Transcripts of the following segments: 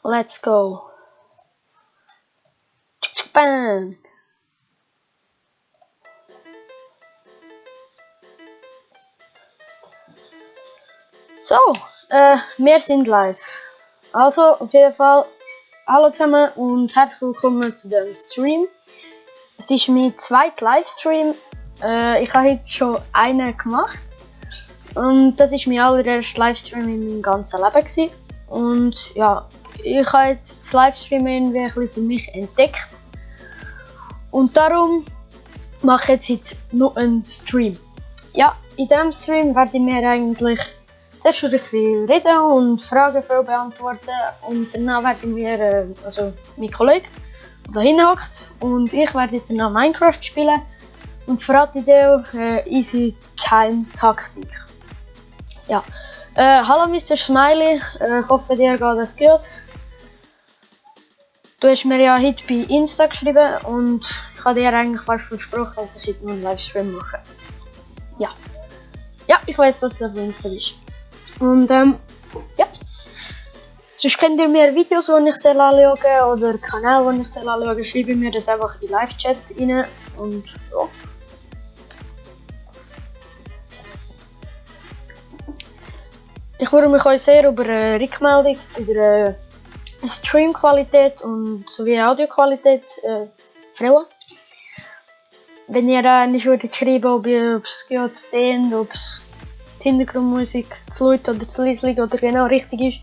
Let's go. Bam. So, wir sind live. Also, auf jeden Fall, hallo zusammen und herzlich willkommen zu dem Stream. Es ist mein zweiter Livestream. Ich habe heute schon einen gemacht. Und das ist mein allererster Livestream in meinem ganzen Leben gewesen. Und ja, ich habe jetzt das Livestream irgendwie ein bisschen für mich entdeckt. Und darum mache ich jetzt heute noch einen Stream. Ja, in diesem Stream werde ich mir eigentlich zuerst ein bisschen reden und Fragen viel beantworten. Und danach werde ich mir, also mein Kollege, der da hinten hockt, und ich werde danach Minecraft spielen und verrate dir easy Geheimtaktik. Ja, hallo Mr. Smiley, ich hoffe dir geht es gut. Du hast mir ja heute bei Insta geschrieben und ich habe dir eigentlich fast versprochen, dass ich heute noch einen Livestream mache. Ja. Ja, ich weiß, dass du auf Insta bist. Und ja. Sonst könnt ihr mir Videos, die ich anschauen oder Kanäle, die ich anschauen, schreibe mir das einfach in Live-Chat rein. Und ja. Ich würde mich euch sehr über Rückmeldung, über Streamqualität und sowie Audioqualität freuen. Wenn ihr nicht würdet schreiben, ob es gut tönt, ob es die Hintergrundmusik zu laut oder zu leise oder genau richtig ist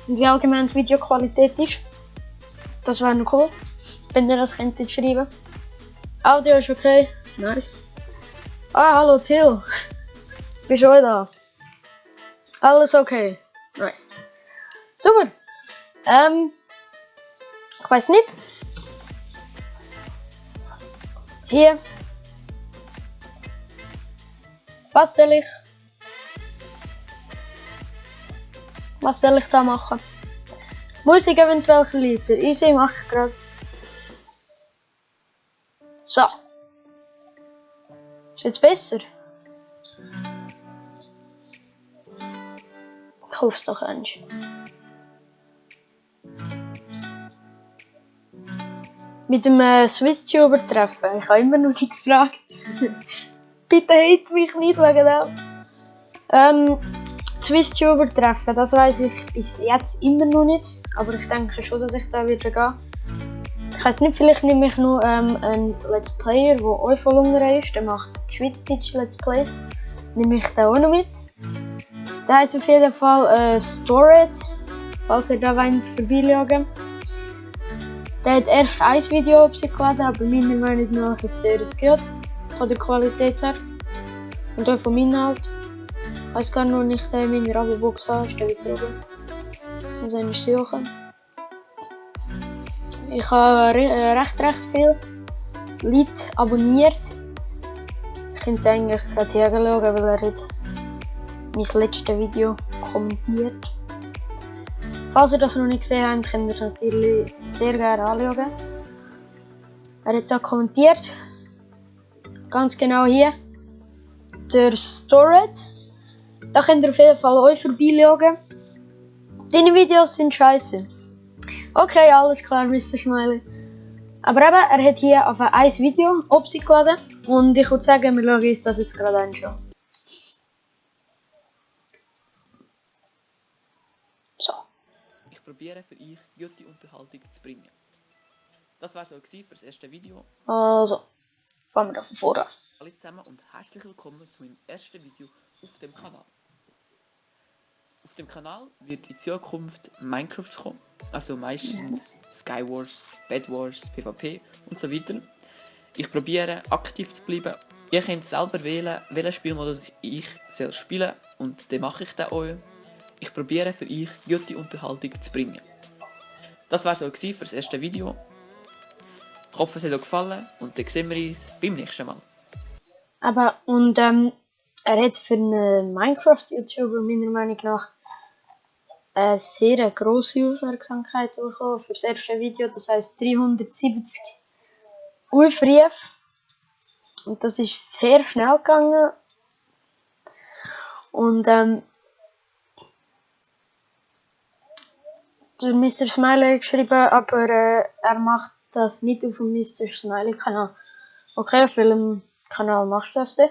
und wie allgemein die Videoqualität ist. Das wäre noch cool, wenn ihr das könntet schreiben. Audio ist okay, nice. Ah, hallo Till, bist du auch da? Alles okay, nice. Super. Ich weiß nicht. Hier. Was soll ich da machen? Musik eventuell Lieder. Easy mache ich gerade. So. Ist jetzt besser? Ich hoffe es doch eigentlich. Mit dem Swiss-Tuber treffen. Ich habe immer noch nicht gefragt. Bitte hate mich nicht wegen dem. Swiss-Tuber treffen, das weiß ich bis jetzt immer noch nicht. Aber ich denke schon, dass ich da wieder gehe. Ich weiß nicht, vielleicht nehme ich noch einen Let's Player, der euch voll unten ist. Der macht Schweizerdeutsche Let's Plays. Nehme ich den auch noch mit. Der heißt auf jeden Fall Stored, falls ihr da vorbeischauen wollt. Der hat erst ein Video hochgeladen, aber meiner Meinung nach ist sehr gut von der Qualität her. Und auch vom Inhalt. Ich weiß gar noch nicht, in meiner Abo-Box habe, ist der weiter oben. Muss ich suchen. Ich habe recht viel Leute abonniert. Ich könnte eigentlich gerade hinschauen, weil er hat mein letztes Video kommentiert. Falls ihr das noch nicht gesehen habt, könnt ihr es natürlich sehr gerne anschauen. Er hat da kommentiert. Ganz genau hier. Der Storage. Da könnt ihr auf jeden Fall euch vorbeischauen. Deine Videos sind scheiße. Okay, alles klar, Mr. Smiley. Aber eben, er hat hier auf ein Video hochgeladen. Und ich würde sagen, wir schauen uns das jetzt gerade anschauen. So. Ich probiere für euch gute Unterhaltung zu bringen. Das war so für das erste Video. Also, fangen wir von vorne an. Hallo zusammen und herzlich willkommen zu meinem ersten Video auf dem Kanal. Auf dem Kanal wird in Zukunft Minecraft kommen, also meistens Skywars, Bedwars, PvP und so weiter. Ich probiere aktiv zu bleiben. Ihr könnt selber wählen, welchen Spielmodus ich spielen soll und dann mache ich den euch. Ich probiere für euch gute Unterhaltung zu bringen. Das war so für das erste Video. Ich hoffe, es hat euch gefallen und dann sehen wir uns beim nächsten Mal. Aber und er hat für einen Minecraft-YouTuber meiner Meinung nach eine sehr grosse Aufmerksamkeit bekommen für das erste Video. Das heisst 370 Aufrufe. Und das ist sehr schnell gegangen. Und der Mr. Smiley geschrieben, aber er macht das nicht auf dem Mr. Smiley Kanal. Okay, auf welchem Kanal machst du das denn?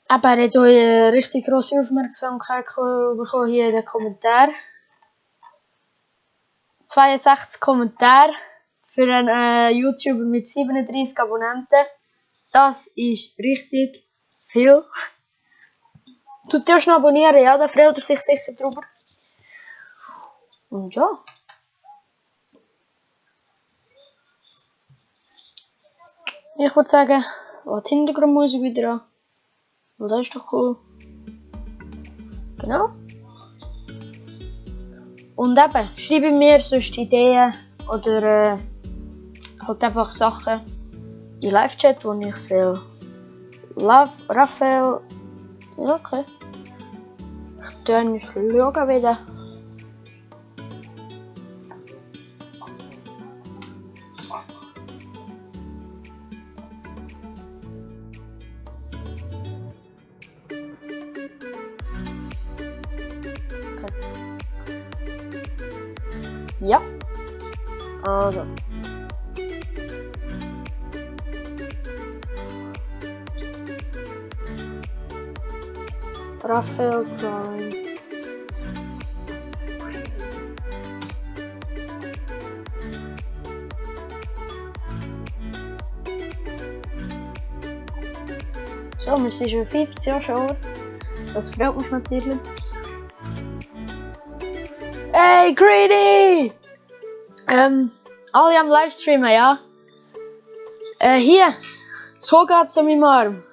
Aber er hat auch eine richtig grosse Aufmerksamkeit bekommen hier in den Kommentaren. 62 Kommentare für einen YouTuber mit 37 Abonnenten. Das ist richtig viel. Du tust noch abonnieren, ja, da freut er sich sicher drüber. Und ja. Ich würde sagen, lass die Hintergrundmusik wieder an. Weil das ist doch cool. Genau. Und eben, schreibe mir sonst Ideen oder halt einfach Sachen in Live-Chat, wo ich soll. Raphael. Ja, okay. Ich schaue schauen wieder. Ja. Also. Raphael Prime. So, wir sind schon 15 schon. Das freut mich natürlich. Hey, Greedy! Alle am Livestreamen, ja? Hier. So geht's an meinem Arm.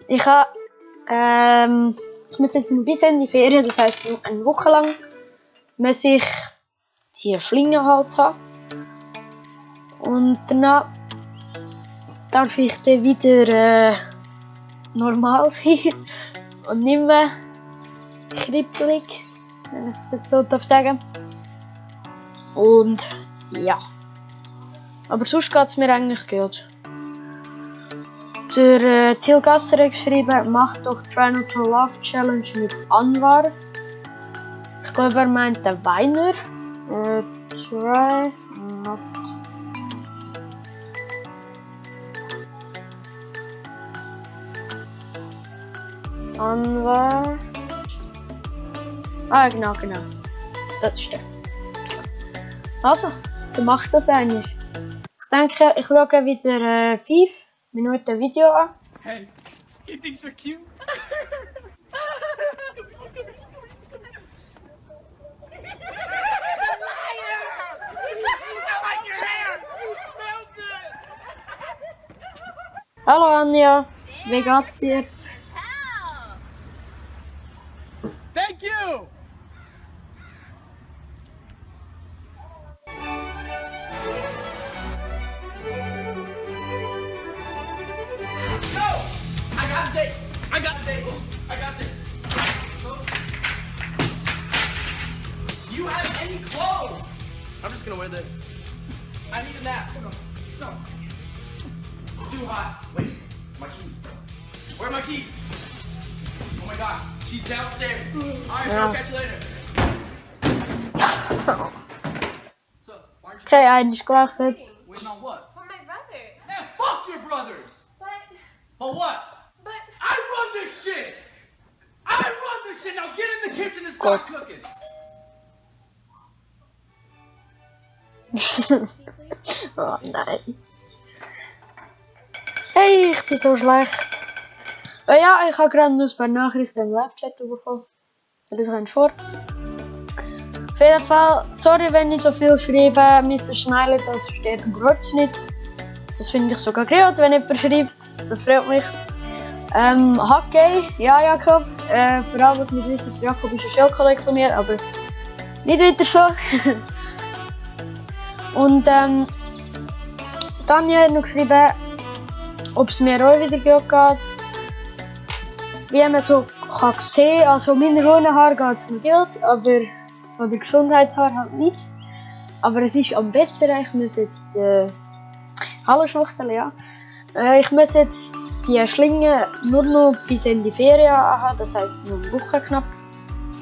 Ich muss jetzt ein bisschen in die Ferien, das heisst eine Woche lang, muss ich die Schlinge halt haben. Und danach darf ich dann wieder normal sein und nicht mehr kribbelig, wenn ich es jetzt so darf sagen. Und ja. Aber sonst geht es mir eigentlich gut. Der Till Gasser hat geschrieben, mach doch Try Not to Love Challenge mit Anwar. Ich glaube, er meint den Weiner. Try not. Anwar. Ah, genau. Das ist der. Also, so macht das eigentlich. Ich denke, ich schaue wieder 5 Minuten Video an. Hey, you think so cute? Hallo Anja, wie geht's dir? Thank you! I got the date. Do you have any clothes? I'm just gonna wear this. I need a nap. No. It's too hot. Wait, my keys. Where are my keys? Oh my gosh, she's downstairs. Alright, I'll catch you later. So, why aren't you Okay, eigentlich gelacht. waiting on what? For my brothers. Man, fuck your brothers! But what? But I run this shit! Now get in the kitchen and start cooking! Oh nein. Hey, ich bin so schlecht. Ja, ich habe gerade noch ein paar Nachrichten im Live-Chat bekommen. Das ist ein vor. Auf jeden Fall, sorry, wenn ich so viel schreibe, Mr. Smiley, das steht überhaupt nicht. Das finde ich sogar gut, wenn jemand schreibt. Das freut mich. Hackey, ja Jakob. Für alle, was nicht wissen, Jakob ist ein Schildkollege von mir, aber nicht weiter so. Und Tanja hat noch geschrieben, ob es mir auch wieder gut geht. Wie man so kann sehen, also meine roten Haare geht es mir gut, aber von der Gesundheit her halt nicht. Aber es ist am besten, ich muss jetzt hallo Schwuchtel, ja. Ich muss jetzt die Schlinge nur noch bis Ende Ferien haben, das heisst nur eine Woche knapp.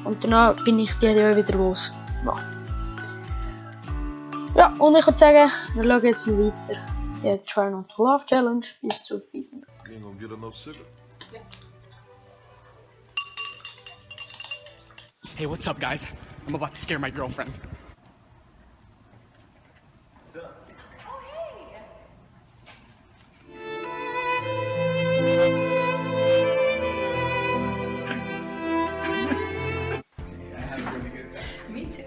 Und danach bin ich die Jahr wieder los. Ja, und ich würde sagen, wir schauen jetzt noch weiter. Die Try Not to Laugh Challenge bis zu 5 Minuten. You ain't gonna get enough sugar. Hey, what's up, guys? I'm about to scare my girlfriend. Me too.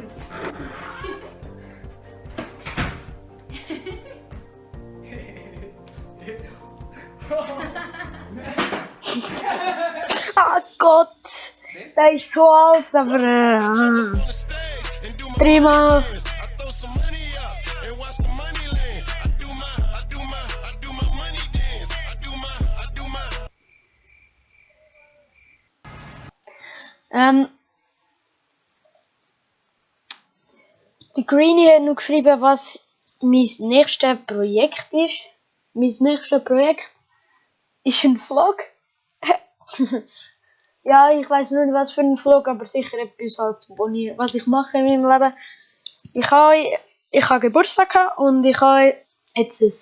Ah Gott! Der ist so alt, aber dreimal. Die Greenie hat noch geschrieben, was mein nächstes Projekt ist. Mein nächstes Projekt ist ein Vlog. Ja, ich weiß nicht, was für ein Vlog, aber sicher etwas, halt, was ich mache in meinem Leben. Ich habe Geburtstag gehabt und ich habe jetzt ein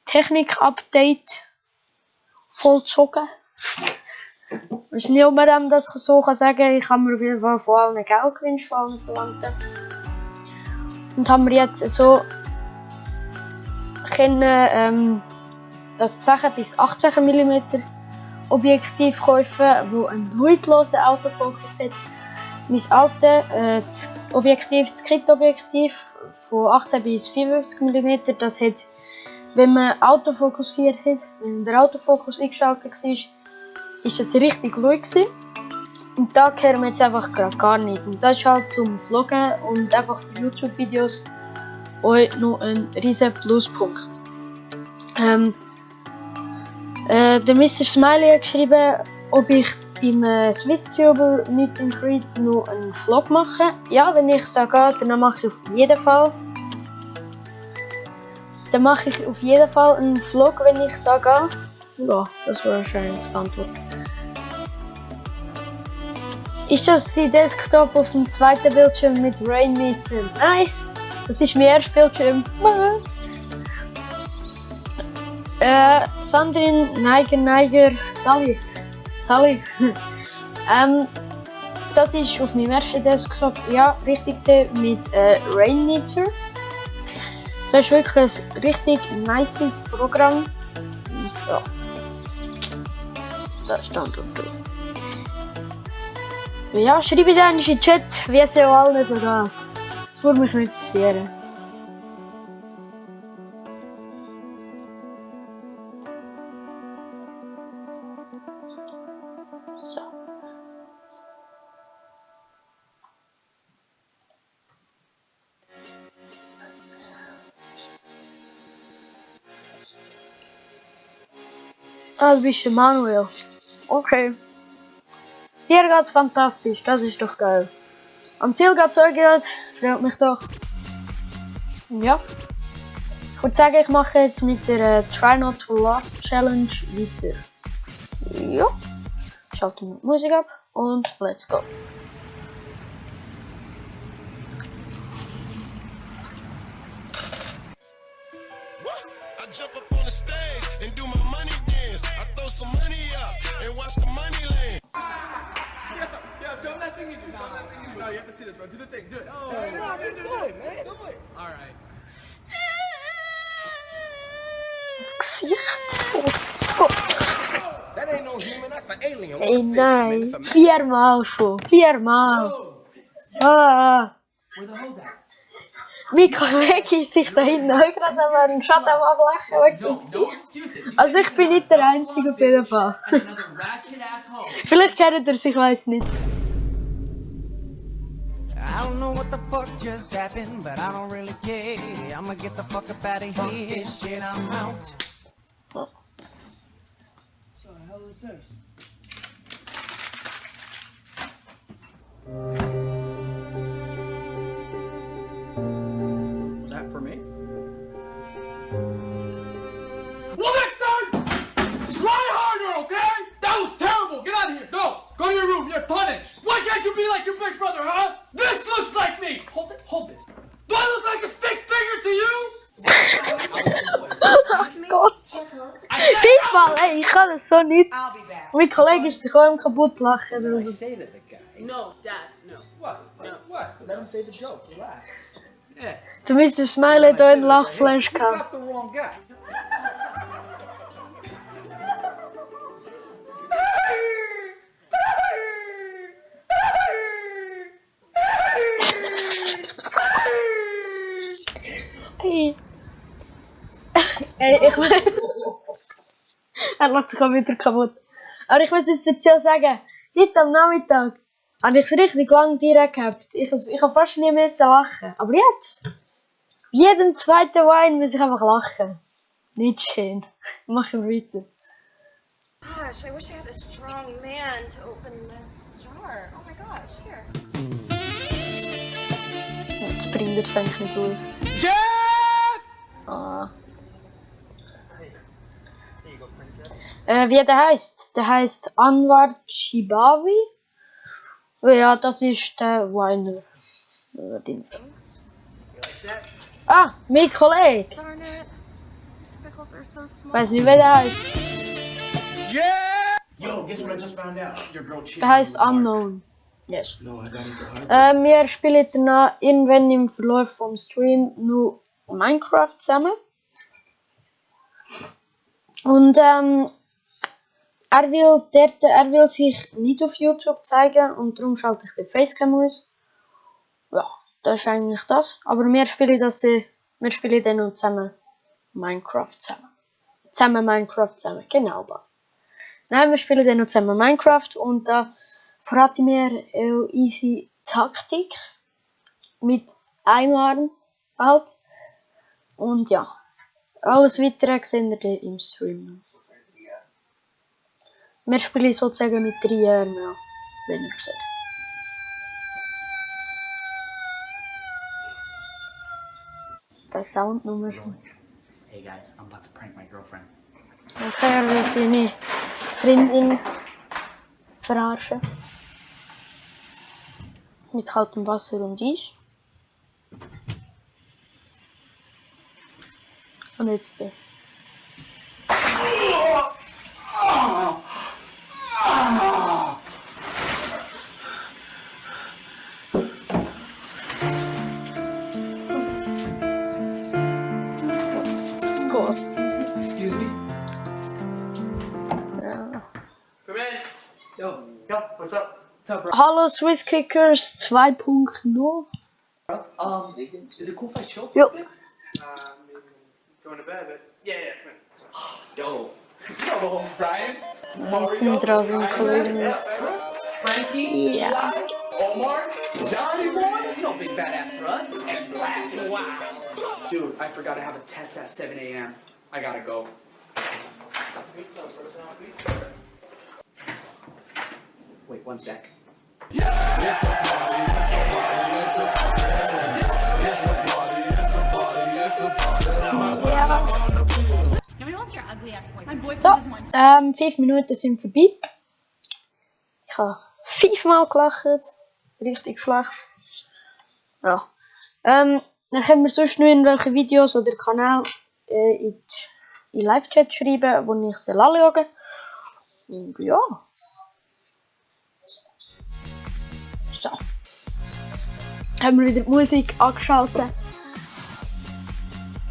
Technik-Update vollzogen. Ich weiß nicht, ob man das so sagen kann. Ich habe mir auf jeden Fall von allen Geld gewünscht, von allen Verwandten. Und haben wir jetzt so können, das 10 bis 18 mm Objektiv kaufen, wo einen lautlosen Autofokus hat. Mein altes Objektiv, das Kit-Objektiv von 18 bis 54 mm, das hat, wenn man autofokussiert hat, wenn der Autofokus eingeschaltet war, ist das richtig laut gewesen. Und da hören wir jetzt einfach gar nicht. Und das ist halt zum Vloggen und einfach für YouTube-Videos auch noch ein riesen Pluspunkt. Der Mr. Smiley hat geschrieben, ob ich beim SwissTuber Meet and Greet noch einen Vlog mache. Ja, wenn ich da gehe, dann mache ich auf jeden Fall. Dann mache ich auf jeden Fall einen Vlog, wenn ich da gehe. Ja, das war wahrscheinlich die Antwort. Ist das die Desktop auf dem zweiten Bildschirm mit Rainmeter? Nein, das ist mein erstes Bildschirm. Sandrine Neiger, Sally. Das ist auf meinem ersten Desktop, ja, richtig gesehen, mit Rainmeter. Das ist wirklich ein richtig nices Programm. Ja. Da stand dort drauf. Ja, schreibe dann in den Chat, wie es ja allen so geht. Das würde mich nicht passieren. So. Ah, du bist der Manuel. Okay. Dir geht's fantastisch, das ist doch geil. Am Ziel geht's auch gut, freut mich doch. Ja. Ich würde sagen, ich mache jetzt mit der Try Not to Laugh Challenge weiter. Ja. Schalten wir die Musik ab und let's go. I jump up on the stage and do my money dance. I throw some money up and watch the money land. Yeah, show them that thing you do. Show them that thing you do. No, you have to see this, bro. Do the thing. Do it. Oh, no, do it, man. Do it. All right. Das Gesicht. Oh Gott. That ain't no human, that's an alien. Ey, nein. 4-mal schon. 4-mal. Ah. Where the hell's that? Mein Kollege ist sich da hinten auch gerade an einem Schatten am Ablachen. No excuses. Also ich bin nicht der Einzige auf jeden Fall. Another ratchet ass hoe. Vielleicht kennt ihr es, ich weiß nicht. I don't know what the fuck just happened, but I don't really care. I'ma get the fuck up out of here. This shit, I'm out. What the hell is this? Is that for me? Well, then, son! Try harder, okay? get punished. Why can't you be like your big brother, huh? This looks like me. Hold this. Do I look like a stick figure to you? Gott. Piepmal, ey, ich kann das so nicht. I'll be back. Mein Kollege ist sich auch im kaputt lachen darüber. Say to the guy. No, Dad, no. What? What? Let him say the joke. Relax. Yeah. Du Mr. Smiley hat hier einen Lachflash You gehabt. got the wrong guy. Hey. Ey, ich will... Er lacht sich auch wieder kaputt. Aber ich muss jetzt dazu sagen, heute am Nachmittag habe ich es richtig lang direkt gehabt. Ich habe fast nie müssen lachen. Aber jetzt, bei jedem zweiten Wein muss ich einfach lachen. Nicht schön. Machen wir weiter. Gosh, I wish I had a strong man to open this jar. Oh my gosh, here. Jetzt bringt er es eigentlich nicht durch. Jeff! Ah. Wie der heißt? Der heißt Anwar Chibawi. Ja, das ist der Weiner. Ah, mein Kollege. Darn it. These pickles are so small. Weiß nicht, wer der heißt. Jeff! Yo, guess what I just found out? Your girl cheated. Der heißt Unknown. Yes. No, I got into her. Wir spielen danach irgendwann im Verlauf vom Stream nur Minecraft zusammen. Und er will sich nicht auf YouTube zeigen und darum schalte ich die Facecam aus. Ja, das ist eigentlich das. Aber wir spielen dann noch zusammen Minecraft zusammen. Minecraft zusammen, genau. Nein, wir spielen dann noch zusammen Minecraft und da verrate ich mir eine easy Taktik mit einem Arm halt. Und ja, alles weitere seht ihr dann im Stream. Wir spielen sozusagen mit 3 Armen, ja, wenn ihr seht. Der Sound nur schon. Hey guys, I'm about to prank my girlfriend. Okay, er will seine Freundin verarschen. Mit kaltem Wasser und Eis. Und jetzt der. Gut. Excuse me? Ja. Come in. Yo, what's up? What's up, bro? Hallo Swiss Kickers 2.0. Is it cool if I chill? Jo. Going to bed, but yeah, come Yo. Yo, Brian? Jetzt sind draußen Kollegen. Frankie? Ja. Omar? Johnny boy? You know big badass for us. And black and wow. Dude, I forgot I have a test at 7 a.m. I gotta go. Wait, 1 sec. Nobody wants your ugly ass boyfriend. My boyfriend So, doesn't want 5 Minuten sind vorbei. Ich habe 5-mal gelacht. Richtig schlecht. Ja. Dann können wir sonst noch irgendwelche Videos oder Kanäle in Live-Chat schreiben, wo ich sie anschaue. Und ja. So. Haben wir wieder die Musik angeschaltet.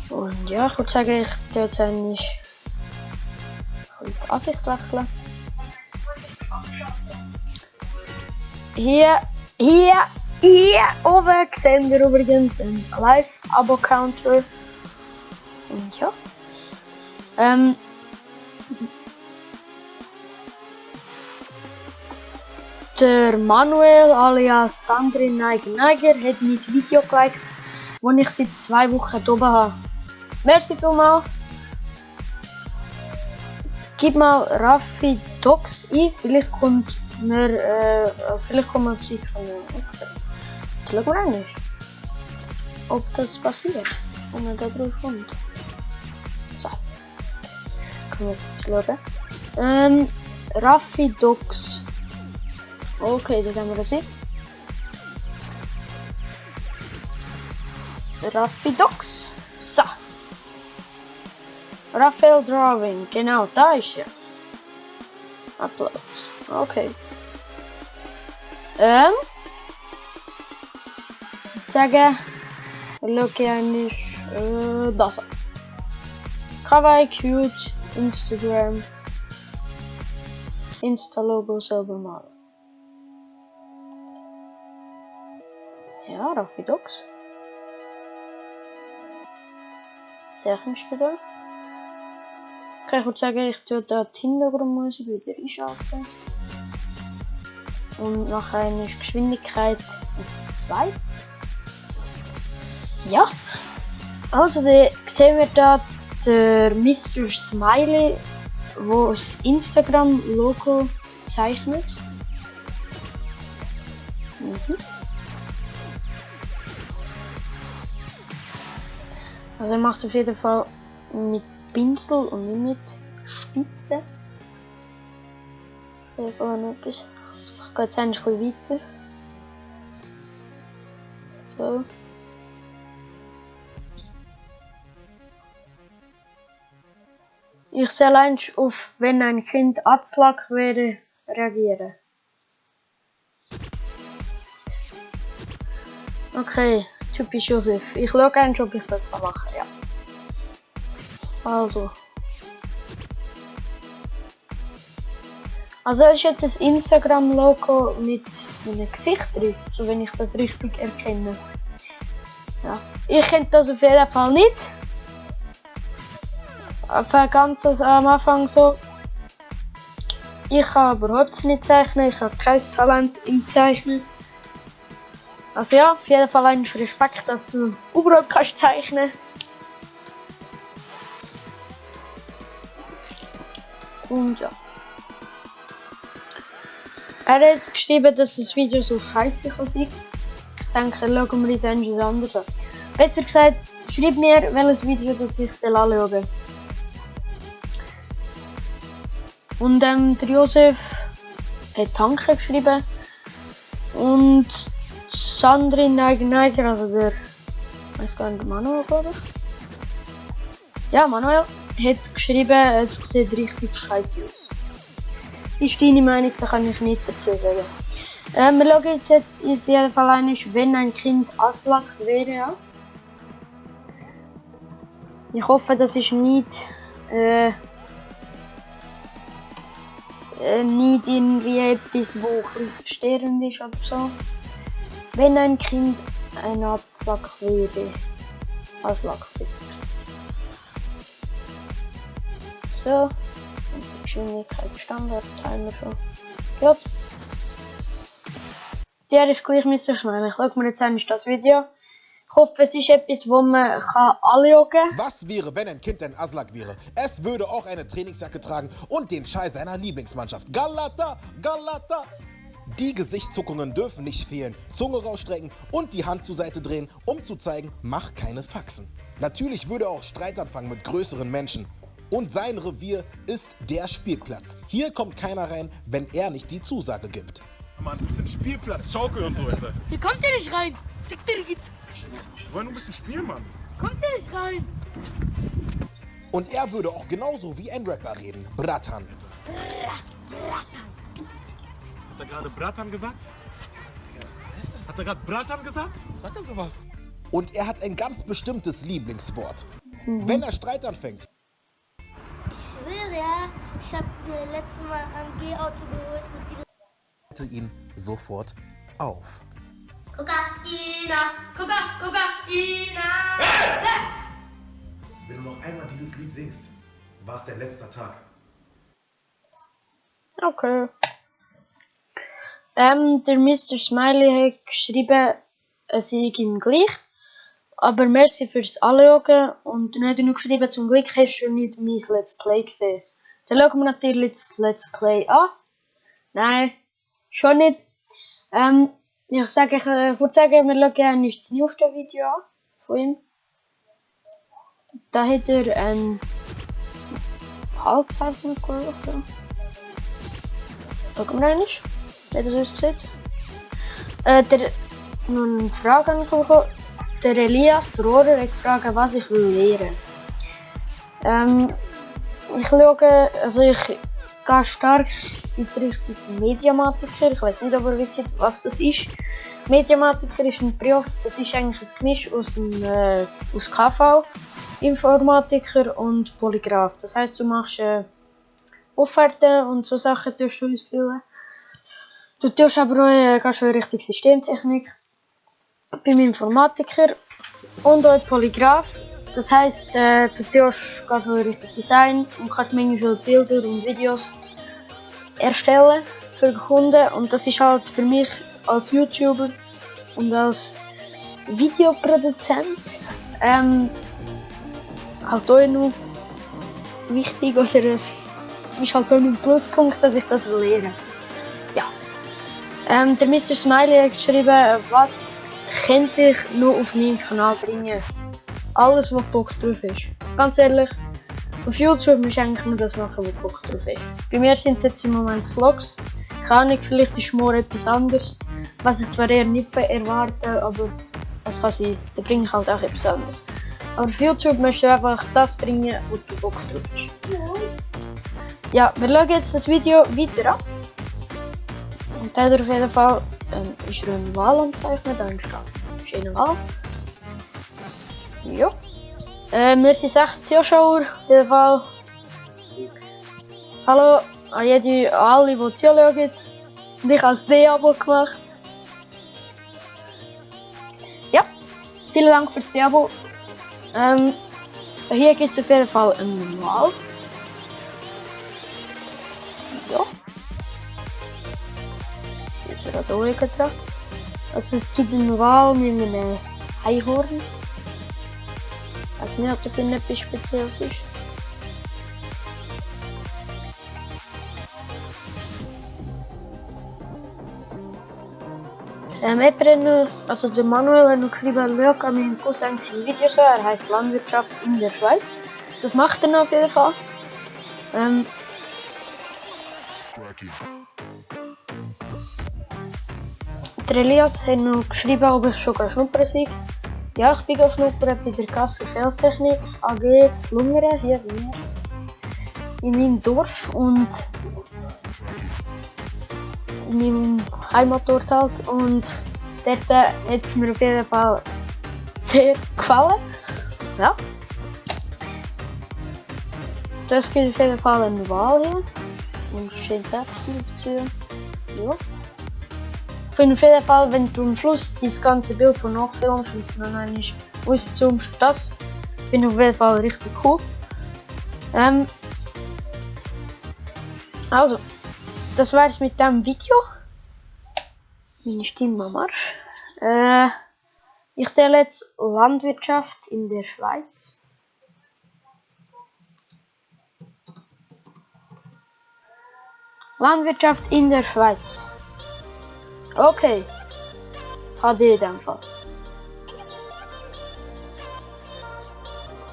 Und ja, ich würde sagen, ich tue jetzt eigentlich die Ansicht wechseln. Hier oben sehen wir übrigens einen Live-Abo-Counter. Und ja. Der Manuel alias Sandri Neiger hat mein Video geliked, das ich seit 2 Wochen oben habe. Merci vielmals. Gib mal Raffi Docs ein, vielleicht kommt auf sie von mir. Schauen wir einmal, ob das passiert, wenn man da drauf kommt. So. Können wir jetzt ein bisschen schauen. Raffi Docs. Okay, dann haben wir das hier. Raffidox. So. Raphael Drawing. Genau, da ist er. Upload. Okay. Sagen. Look eigentlich das an. Kawaii, cute, Instagram. Insta-Logo selber malen. Ja, Raffidox. Das zeichnest du da. Okay, ich würde sagen, ich tue da die Hintergrundmusik wieder einschalten. Und nachher ist Geschwindigkeit auf 2. Ja. Also, dann sehen wir da der Mr. Smiley, wo das Instagram-Logo zeichnet. Also er macht es auf jeden Fall mit Pinsel und nicht mit Stiften. Ich gehe jetzt ein bisschen weiter. So. Ich soll eigentlich auf, wenn ein Kind Atzlack wäre, reagieren. Okay, typisch Josef. Ich schaue eigentlich, ob ich das machen kann, ja. Also. Also, das ist jetzt das Instagram-Logo mit einem Gesicht drin, so wenn ich das richtig erkenne. Ja. Ich kenne das auf jeden Fall nicht. Ganz am Anfang so. Ich kann überhaupt nicht zeichnen, ich habe kein Talent im Zeichnen. Also ja, auf jeden Fall einen Respekt, dass du überhaupt kannst zeichnen. Und ja. Er hat jetzt geschrieben, dass das Video so scheiße kann sein. Ich denke, schauen wir uns etwas anderes an. Besser gesagt, schreib mir, welches Video das ich anschauen soll. Und der Josef hat Danke geschrieben. Und Sandrine Neiger, also der, ich weiß gar nicht, Manuel, glaube ich. Ja, Manuel hat geschrieben, es sieht richtig scheiße aus. Ist deine Meinung, da kann ich nicht dazu sagen. Wir schauen jetzt auf jeden Fall ein, wenn ein Kind Aslak wäre. Ja. Ich hoffe, das ist nicht irgendwie etwas, wo verstörend ist oder so. Wenn ein Kind ein Aslak wäre. Aslak, besser gesagt. So. Und die Geschwindigkeit Standard haben wir schon gehört. Der ist gleich Mr. Smiley. Ich schaue mir jetzt einmal das Video. Ich hoffe, es ist etwas, wo man anschauen kann. Was wäre, wenn ein Kind ein Aslak wäre? Es würde auch eine Trainingsjacke tragen und den Schal seiner Lieblingsmannschaft. Galata, Galata! Die Gesichtszuckungen dürfen nicht fehlen, Zunge rausstrecken und die Hand zur Seite drehen, um zu zeigen, mach keine Faxen. Natürlich würde er auch Streit anfangen mit größeren Menschen. Und sein Revier ist der Spielplatz. Hier kommt keiner rein, wenn er nicht die Zusage gibt. Mann, du bist ein Spielplatz, Schaukel und so, Alter. Hier kommt ihr nicht rein! Sick dir geht's! Wir wollen nur ein bisschen spielen, Mann. Kommt ihr nicht rein! Und er würde auch genauso wie ein Rapper reden. Bratan. Hat er gerade Bratan gesagt? Hat er gerade Bratan gesagt? Sagt er sowas? Und er hat ein ganz bestimmtes Lieblingswort. Wenn er Streit anfängt. Ich schwöre, ja, ich hab mir letztes Mal ein G-Auto geholt und die Ihn sofort auf. Kokaina, Kokaina. Wenn du noch einmal dieses Lied singst, war es dein letzter Tag. Okay. Der Mr. Smiley hat geschrieben, es sei ihm gleich. Aber merci fürs Anschauen. Und dann hat er noch geschrieben, zum Glück hast du nicht mein Let's Play gesehen. Dann schauen wir natürlich das Let's Play an. Nein, schon nicht. Ich würde sagen, wir schauen uns das neueste Video an von ihm. Da hat er ein Halbzeichen gemacht. Schauen wir einmal. wie das aussieht. Noch eine Frage habe ich bekommen. Der Elias Rohrer hat gefragt, was ich lernen will. Ich schaue, also ich gehe stark in die Richtung Mediamatiker. Ich weiß nicht, ob ihr wisst, was das ist. Mediamatiker ist ein Beruf, das ist eigentlich ein Gemisch aus KV, Informatiker und Polygraph. Das heisst, du machst Offerten und so Sachen tust du ausfüllen. Du tust aber auch gehst in Richtung Systemtechnik beim Informatiker und auch Polygraph. Das heisst, du gehst in Richtung Design und kannst manchmal Bilder und Videos erstellen für Kunden. Und das ist halt für mich als YouTuber und als Videoproduzent halt auch noch wichtig, oder es ist halt auch noch ein Pluspunkt, dass ich das lerne. Ja. Der Mr. Smiley hat geschrieben, was könnte ich noch auf meinen Kanal bringen? Alles, was Bock drauf ist. Ganz ehrlich, auf YouTube musst du eigentlich nur das machen, was Bock drauf ist. Bei mir sind es jetzt im Moment Vlogs. Keine Ahnung, vielleicht ist morgen etwas anderes, was ich zwar eher nicht erwarte, aber das kann sein. Da bringe ich halt auch etwas anderes. Aber auf YouTube musst du einfach das bringen, wo du Bock drauf hast. Ja, wir schauen jetzt das Video weiter an. Und da auf jeden Fall ist eine Wahl anzeichnen, dann ist eine Wahl. Ja. Wir sind 6 Zuschauer, auf jeden Fall. Hallo an alle, die zuschauen. Und ich habe das Abo gemacht. Ja, vielen Dank fürs Abo. Hier gibt es auf jeden Fall eine Wahl. Ja. Jetzt ist gerade oben dran. Also es gibt eine Wahl mit einem Einhorn. Ich weiß nicht, ob das etwas Spezielles ist. Also der Manuel hat noch geschrieben, schau an meinem Cousin sein Video so, er heisst Landwirtschaft in der Schweiz. Das macht er auf jeden Fall. Der Elias hat noch geschrieben, ob ich schon schnuppern sei. Ja, ich bin schnuppern bei der Kasse Felstechnik AG zu Lungern, hier bei mir. In meinem Dorf und in meinem Heimatort halt. Und dort hat es mir auf jeden Fall sehr gefallen. Ja. Das gibt auf jeden Fall eine Wahl hier. Und schön selbst dazu. Ja. Ich finde auf jeden Fall, wenn du am Schluss das ganze Bild von nachfilmst und dann einmal rauszoomst, das finde ich auf jeden Fall richtig cool. Also, das war's mit dem Video. Meine Stimme am Arsch. Ich zähle jetzt Landwirtschaft in der Schweiz. Landwirtschaft in der Schweiz. Okay. HD in dem Fall.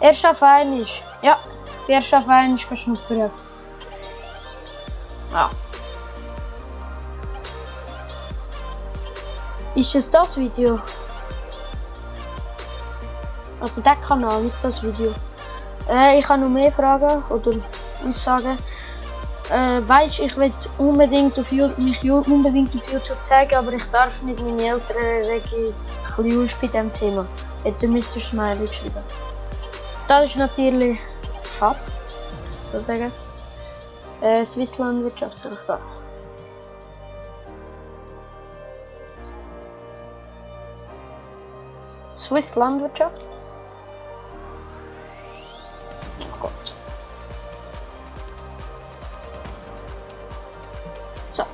Erster Verein ist. Ja, der erste Verein ist geschnuppert. Ja. Ist es das Video? Also der Kanal, nicht das Video. Ich habe noch mehr Fragen oder Aussagen. Weißt, ich will unbedingt mich unbedingt auf YouTube zeigen, aber ich darf nicht, meine Eltern regen ein bisschen aus bei diesem Thema. Hat der Mr. Smiley geschrieben. Das ist natürlich schade, so sagen. Swiss Landwirtschaft soll ich da. Swiss Landwirtschaft? Oh Gott. So.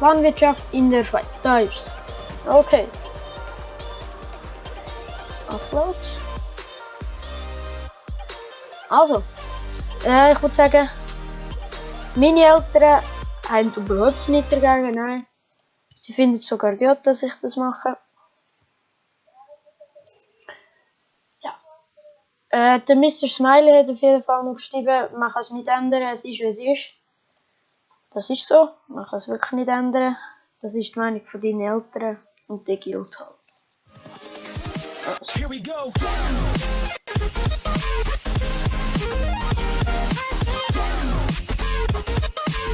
Landwirtschaft in der Schweiz, da ist es. Okay. Upload. Also, ich würde sagen, meine Eltern haben überhaupt nicht dagegen, nein. Sie finden es sogar gut, dass ich das mache. Ja. Der Mr. Smiley hat auf jeden Fall noch geschrieben, man kann es nicht ändern, es ist wie es ist. Das ist so, man kann es wirklich nicht ändern. Das ist die Meinung von deinen Eltern und die gilt halt. Here we go.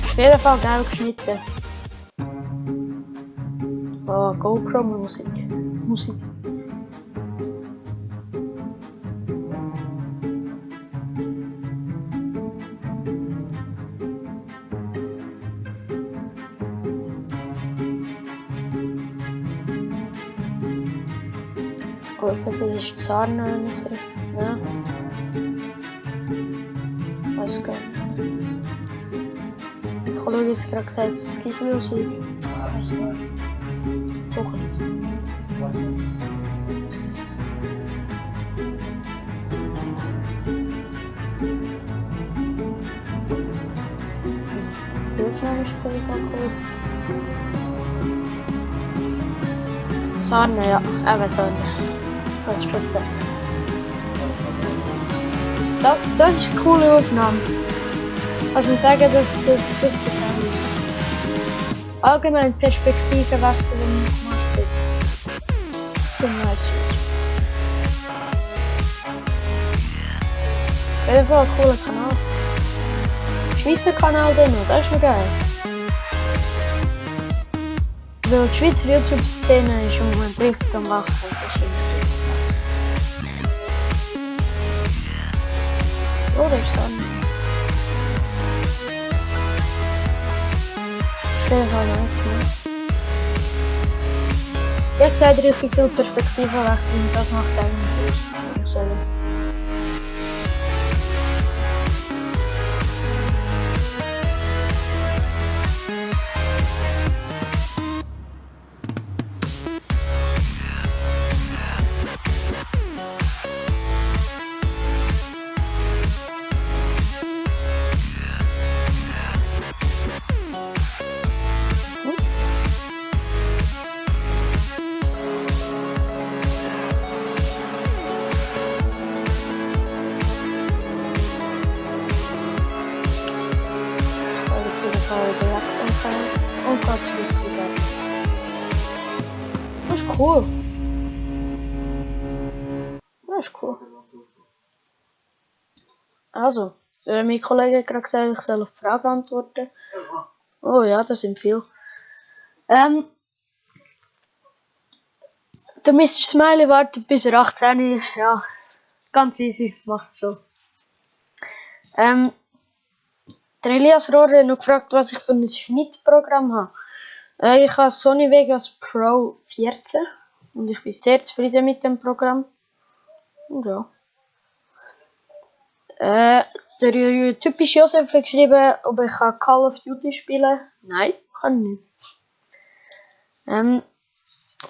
Auf jeden Fall geil geschnitten. Oh, GoPro-Musik. Musik. Gut, das ist Zahn, wenn ich sage. Ja. Weiß gar nicht. Ich habe jetzt gerade gesagt, dass es Gizmo-Musik. Doch nicht. Die Aufnahme ist cool. Sonne, ja, eben Sonne. Das ist schon das ist eine coole Aufnahme. Kannst du mir sagen, dass das zu tun ist? Allgemein Perspektivenwechsel, wenn man gemacht hat. Das sieht nice aus. Auf jeden Fall ein cooler Kanal. Schweizer Kanal dann noch, das ist noch geil. Weil die Schweizer YouTube-Szene ist im Moment richtig am Wachsen. Das ist richtig nice. Oh, das ist an. Auf jeden Fall nice gemacht. Wie gesagt, richtig viel Perspektivenwechsel und das macht es eigentlich aus. Und Gott wieder. Das ist cool. Das ist cool. Also, mein Kollege hat gerade gesagt, ich soll auf die Frage antworten. Oh ja, das sind viele. Der Mr. Smiley wartet bis er 18 ist. Ja, ganz easy, machst so. Der Elias Rohrer hat noch gefragt, was ich für ein Schnittprogramm habe. Ich habe Sony Vegas Pro 14 und ich bin sehr zufrieden mit dem Programm. Und ja. Der typische Josef hat geschrieben, ob ich Call of Duty spielen kann. Nein, kann ich nicht.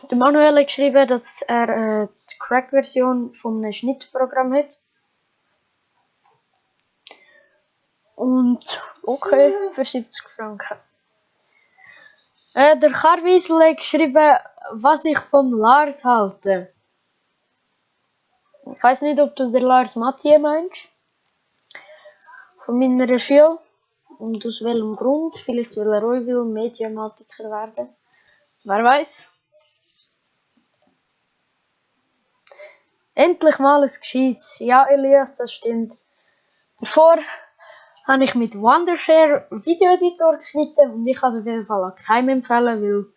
Der Manuel hat geschrieben, dass er die Crack-Version von einem Schnittprogramm hat. Und okay, für 70 Franken. Der Karwiesel hat geschrieben, was ich von Lars halte. Ich weiß nicht, ob du den Lars Mathieu meinst. Von meiner Schule. Und aus welchem Grund? Vielleicht weil er auch will Mediamatiker werden. Wer weiß? Endlich mal ein Gescheites. Ja, Elias, das stimmt. Davor habe ich mit Wondershare Videoeditor geschnitten und ich kann es auf jeden Fall an keinem empfehlen, weil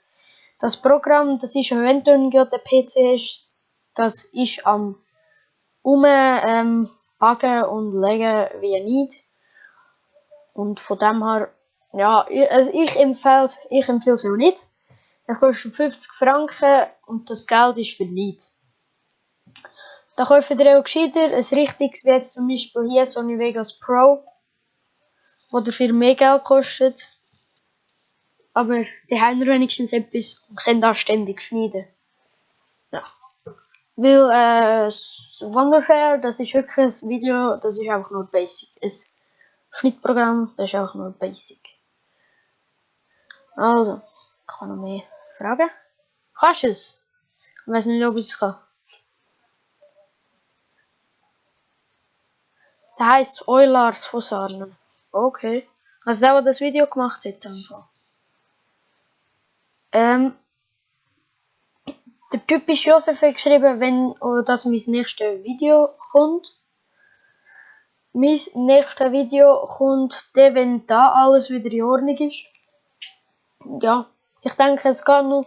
das Programm, das ist, wenn du einen PC hast, das ist am Backen und Legen wie nicht. Und von dem her, ja, ich empfehle es auch nicht. Es kostet 50 Franken und das Geld ist für nichts. Da kauft ihr auch gescheiter ein richtiges, wie jetzt zum Beispiel hier Sony Vegas Pro, wo dafür mehr Geld kostet. Aber die haben wenigstens etwas und können da ständig schneiden. Ja. Weil Wondershare, das ist wirklich ein Video, das ist einfach nur basic. Ein Schnittprogramm, das ist einfach nur basic. Also, ich kann noch mehr fragen. Kannst du es? Ich weiß nicht, ob ich es kann. Der heisst Eulars von Sarnen. Okay. Also der das Video gemacht hat einfach. Der typisch Josef hat geschrieben, wenn das mein nächstes Video kommt. Mein nächstes Video kommt dann, wenn da alles wieder in Ordnung ist. Ja, ich denke, es geht noch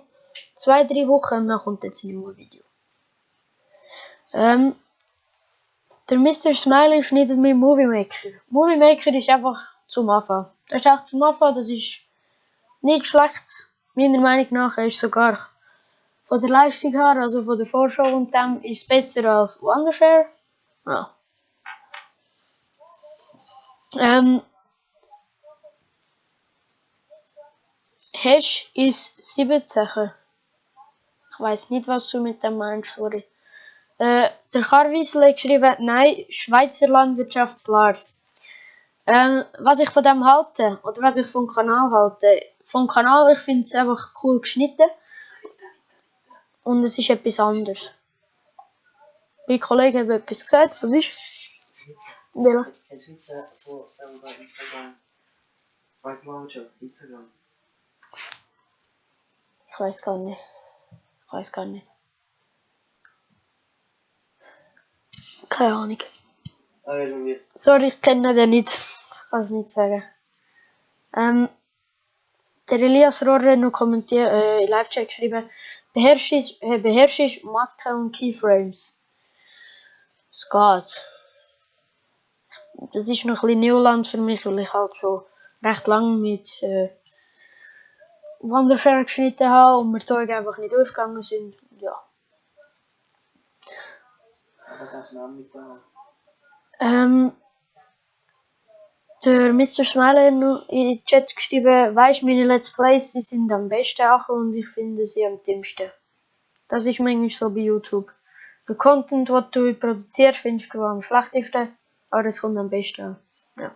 2-3 Wochen und dann kommt jetzt ein neues Video. Der Mr. Smiley schneidet mit Movie Maker. Movie Maker ist einfach zum Anfang. Das ist echt zum Anfang, das ist nicht schlecht. Meiner Meinung nach ist sogar von der Leistung her, also von der Vorschau und dem, ist es besser als Wondershare. Ja. Hash ist 17. Ich weiß nicht, was du mit dem meinst, sorry. Der Karwiesel hat geschrieben, nein, Schweizer Landwirtschaftslars. Was ich von dem halte, oder was ich vom Kanal halte. Vom Kanal, ich finde es einfach cool geschnitten. Und es ist etwas anderes. Mein Kollege hat etwas gesagt, was ist? Wille. Ich weiß gar nicht. Keine Ahnung. Sorry, ich kenne den nicht. Ich kann es nicht sagen. Der Elias Rohrer hat noch kommentiert, in Live-Chat geschrieben, beherrschst Masken und Keyframes. Es geht. Das ist noch ein bisschen Neuland für mich, weil ich halt schon recht lange mit Wandershare geschnitten habe und wir Tage einfach nicht aufgegangen sind. Ja. Der Mr. Smiley hat noch in den Chat geschrieben, weisst, meine Let's Plays sie sind am besten und ich finde sie am dümmsten. Das ist manchmal so bei YouTube. Der Content, den du produzierst, findest du am schlechtesten, aber es kommt am besten an. Ja.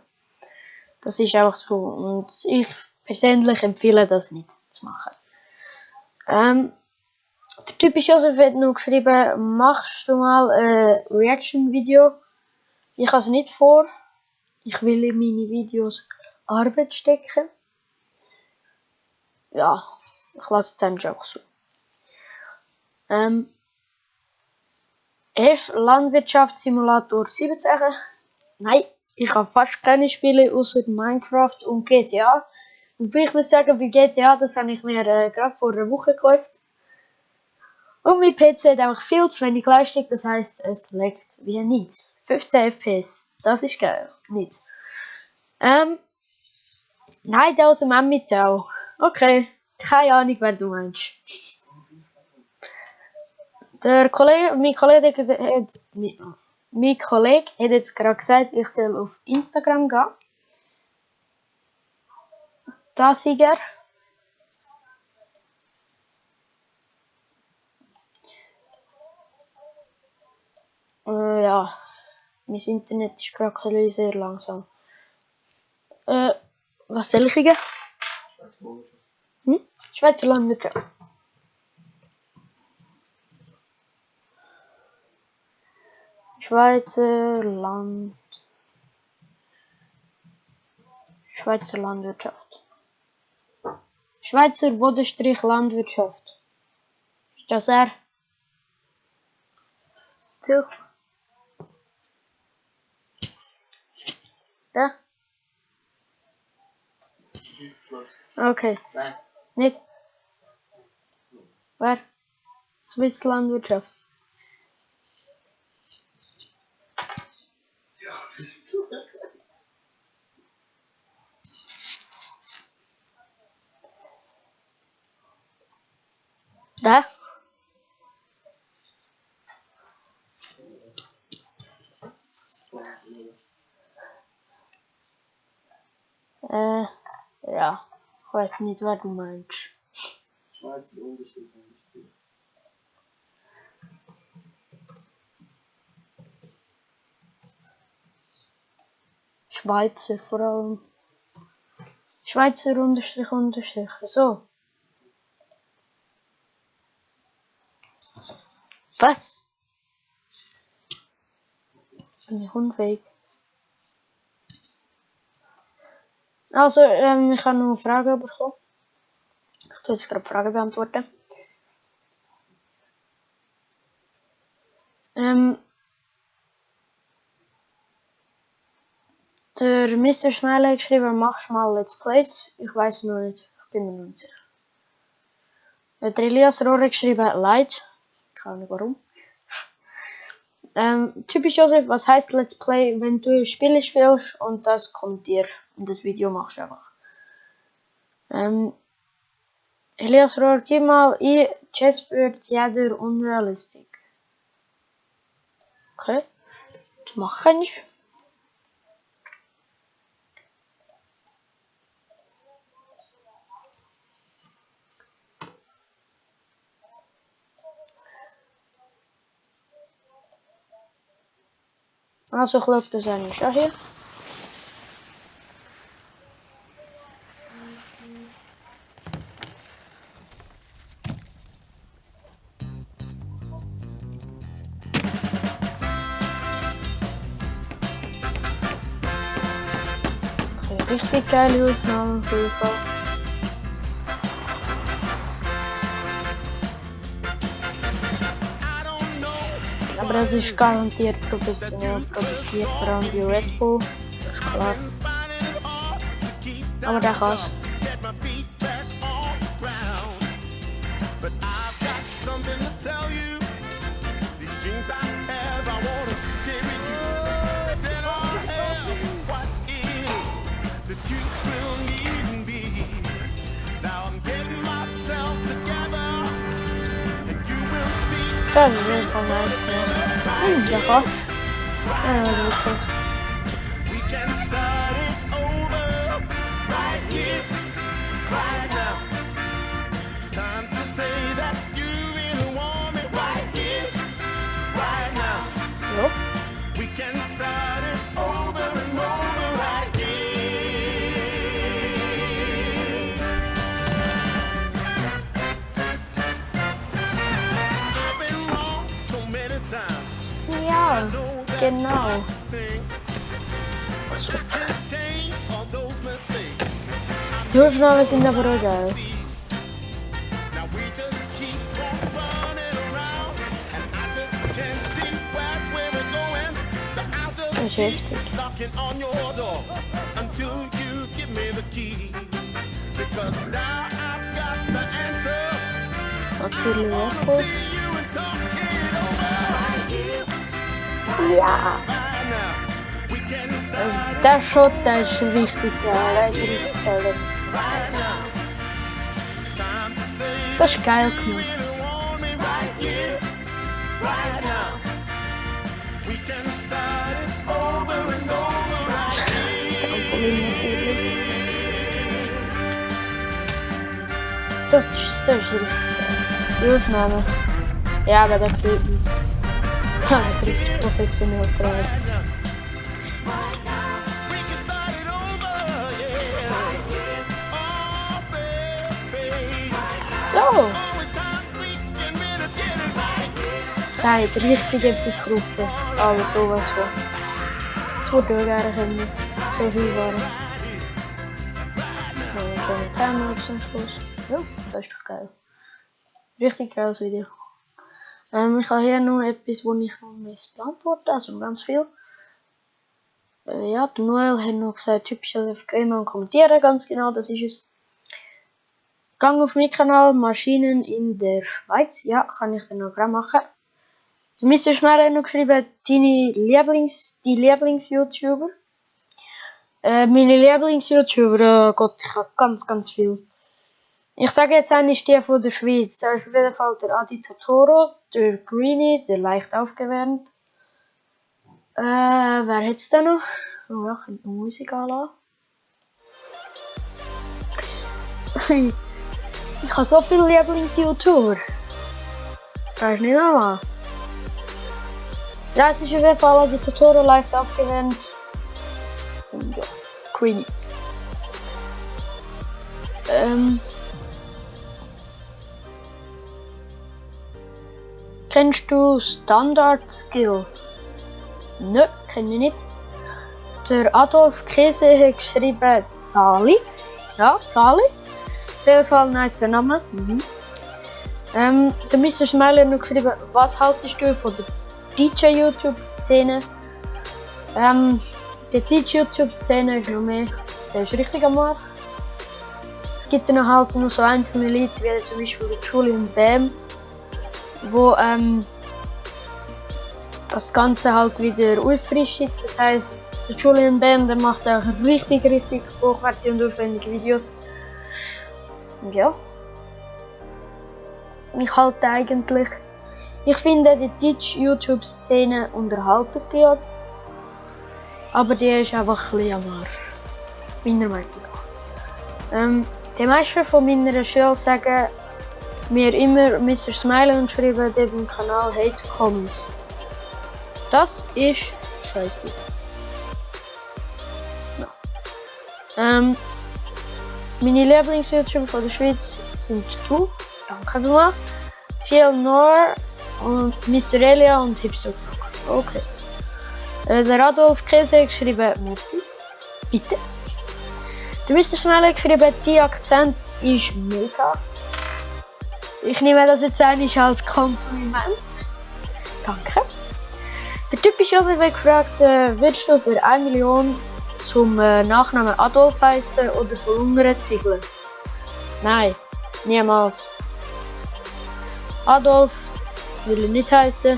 Das ist einfach so. Und ich persönlich empfehle das nicht zu machen. Der typische Josef hat noch geschrieben, machst du mal ein Reaction-Video? Ich habe es nicht vor. Ich will in meine Videos Arbeit stecken. Ja, ich lasse es dann auch so. Hast du Landwirtschaftssimulator 17? Nein, ich habe fast keine Spiele außer Minecraft und GTA. Und ich muss sagen, bei GTA, das habe ich mir gerade vor einer Woche gekauft. Und mein PC hat einfach viel zu wenig Leistung, das heisst, es leckt wie nicht. 15 FPS, das ist geil, nicht. Nein, der aus dem Emmittal. Okay, keine Ahnung, wer du meinst. Mein Kollege hat jetzt gerade gesagt, ich soll auf Instagram gehen. Das ist er. Ja, mein Internet ist gerade sehr langsam. Was soll ich eingeben? Schweizer Landwirtschaft. Schweizer Landwirtschaft. Schweizer Bodenstrich Landwirtschaft. Ist das er? So. Da? Okay. Nicht? Wer? Swiss Landwirtschaft. Da? Ja. Ich weiß nicht, was du meinst. Schweizer vor allem. Schweizer Unterstrich. So. Was? Bin ich unfähig? Also, ich habe noch eine Frage bekommen. Ich tue jetzt gerade Fragen beantworten. Der Mr. Smiley hat geschrieben, machst mal Let's Plays. Ich weiß noch nicht. Ich bin mir noch nicht sicher. Der Elias Rohr hat geschrieben, Leid. Keine Ahnung warum. Typisch Josef, was heißt Let's Play, wenn du Spiele spielst und das kommentierst und das Video machst einfach. Elias Rohr, gib mal ein Chessboard Theater Unrealistic. Okay, das mache ich nicht. Also ich glaube, das ist eigentlich auch hier. Okay, richtig geile Aufnahme auf jeden Fall. Aber es ist garantiert professionell produziert, vor allem bei Red Bull, das ist klar. Aber der kann's. Das ist jeden Fall nice gemacht. Der kann's. Ja, das ist wirklich. Jo. Ja, genau. So. Die Aufnahmen sind aber auch geil. Das ist heftig. Natürlich auch gut. Ja. Also der Shot, der ist richtig geil. Der ist richtig geil. Das ist geil gemacht. Das ist richtig geil. Die Aufnahme. Ja, aber da sieht man es. Das ist richtig professionell drauf. So. Da hat richtig etwas drauf. Aber sowas von. Es würde auch gerne können. So viel waren. Noch ein schöner Timer zum Schluss. Ja, das ist doch geil. Richtig geiles Video. Ich habe hier noch etwas, wo ich noch beantworten, also ganz viel. Ja, der Noel hat noch gesagt, typisch auf Gamer und kommentieren, ganz genau, das ist es. Gang auf meinen Kanal, Maschinen in der Schweiz, ja, kann ich dann noch gerade machen. Mr. Schneider hat noch geschrieben, die Lieblings-YouTuber. Meine Lieblings-YouTuber, oh Gott, ich habe ganz viel. Ich sage jetzt eigentlich die von der Schweiz. Da ist auf jeden Fall der Adi Totoro, der Greenie, der leicht aufgewärmt. Wer hätt's da noch? Oh ja, ich könnte noch Musik anlassen. Ich habe so viele Lieblings-YouTuber. Das ist nicht normal. Ja, es ist auf jeden Fall Adi Totoro leicht aufgewärmt. Und ja, Greenie. Kennst du Standard Skill? Nö, kenne ich nicht. Der Adolf Käse hat geschrieben Zali. Ja, Zali. Auf jeden Fall ein nice Name. Der Mr. Smiley hat noch geschrieben, was haltest du von der DJ-YouTube-Szene? Die DJ-YouTube-Szene ist noch mehr, der ist richtig am Arsch. Es gibt dann halt noch so einzelne Leute, wie zum Beispiel der Julian Bam, wo das Ganze halt wieder auffrischt. Das heisst, der Julian Bam, der macht auch richtig hochwertige und aufwendige Videos. Und ja. Ich finde die Twitch-YouTube-Szene unterhalten geht. Aber die ist einfach ein bisschen am Arsch. Meiner Meinung nach. Die meisten von meiner Schule sagen mir immer Mr. Smiley und schreiben dem Kanal Hate Comments. Das ist scheiße. Ja. Meine Lieblings-YouTuber von der Schweiz sind du. Danke vielmals. Ciel Noir und Mr. Elia und Hipster. Okay. Der Adolf Käse hat geschrieben, merci. Bitte. Der Mr. Smiley hat geschrieben, die Akzent ist mega. Ich nehme das jetzt eigentlich als Kompliment. Danke. Der typische Josef hat gefragt, würdest du für 1 Million zum Nachnamen Adolf heißen oder verlungern Ziegler? Nein, niemals. Adolf will er nicht heißen.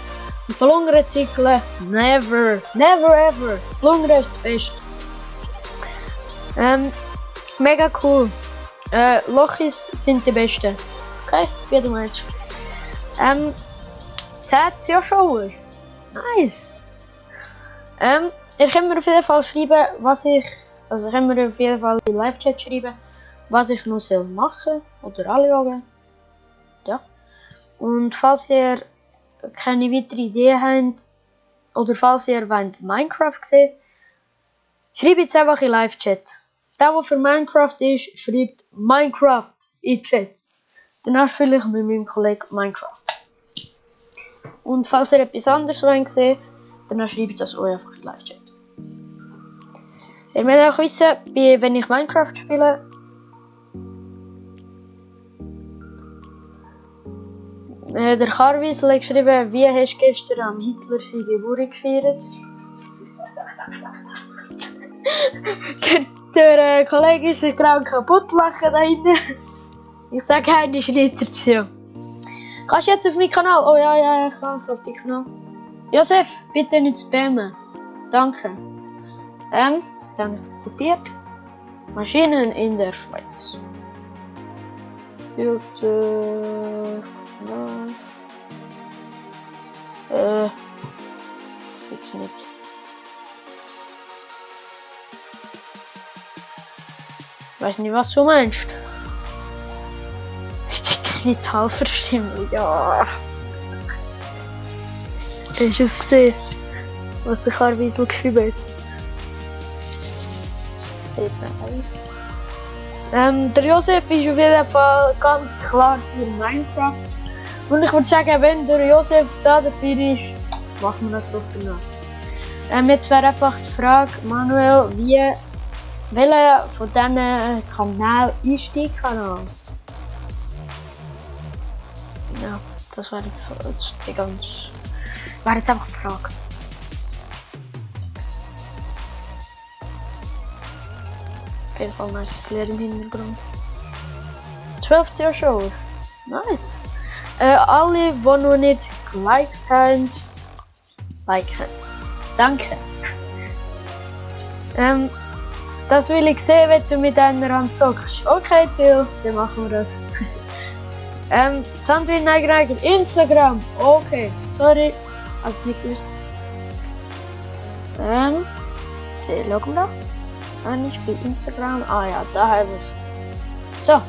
Und verlungern Ziegler, never ever. Verlungern ist das Beste. Mega cool. Lochis sind die besten. Okay, wie du meinst. 10 Zuschauer. Nice. Ihr könnt mir auf jeden Fall schreiben, ihr könnt mir auf jeden Fall in Live-Chat schreiben, was ich noch machen soll oder anschauen. Ja. Und falls ihr keine weitere Idee habt, oder falls ihr wollt Minecraft sehen, schreibt jetzt einfach in Live-Chat. Der für Minecraft ist, schreibt Minecraft in Chat. Danach spiele ich mit meinem Kollegen Minecraft. Und falls ihr etwas anderes wollt, dann schreibt das euch einfach in Live-Chat. Ihr müsst auch wissen, wenn ich Minecraft spiele, der Karwiesel hat geschrieben, wie hast du gestern am Hitler seine Geburt gefeiert? Der Kollege ist sich gerade kaputt lachen da hinten. Ich sage einen Schritt dazu. Kannst du jetzt auf meinen Kanal? Oh ja, ich kann auf deinen Kanal. Josef, bitte nicht spammen. Danke. Dann kopiert. Maschinen in der Schweiz. Filter. Jetzt nicht. Weiß nicht, was du meinst. Digitalverstimmung, ja. Hast du es gesehen, was der Karwiesel geschrieben hat? Der Josef ist auf jeden Fall ganz klar für Minecraft. Und ich würde sagen, wenn der Josef da dafür ist, machen wir das doch danach. Jetzt wäre einfach die Frage, Manuel, welcher von diesen Kanälen ist dein Kanal? Ja, das wäre jetzt die ganz. Wäre jetzt einfach die Frage. Auf jeden Fall nice Lied im Hintergrund. 12 Zuschauer. Nice. Alle, die noch nicht geliked haben, liken. Danke. Das will ich sehen, wenn du mit einer Hand zockst. Okay, Till, dann machen wir das. Sandrine Neigreiger, Instagram. Okay, sorry, als nicht gewusst. Schauen wir da. Ich bin Instagram. Ah ja, da haben wir es. So.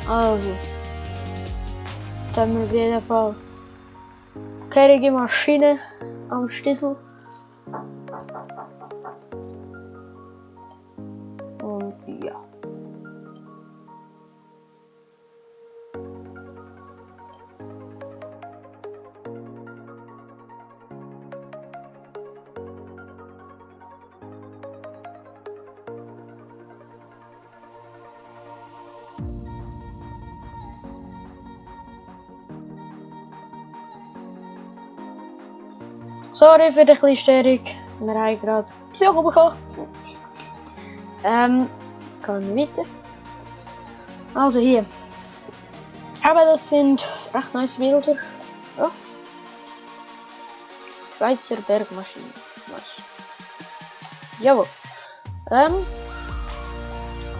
Also. Jetzt haben wir auf jeden Fall keine Maschine am Stissel. Und ja. Sorry für die kleine Störung. Wir haben gerade Besuch bekommen. Jetzt gehen wir weiter. Also hier. Aber das sind recht nice Bilder. Ja. Schweizer Bergmaschine. Nice. Jawohl.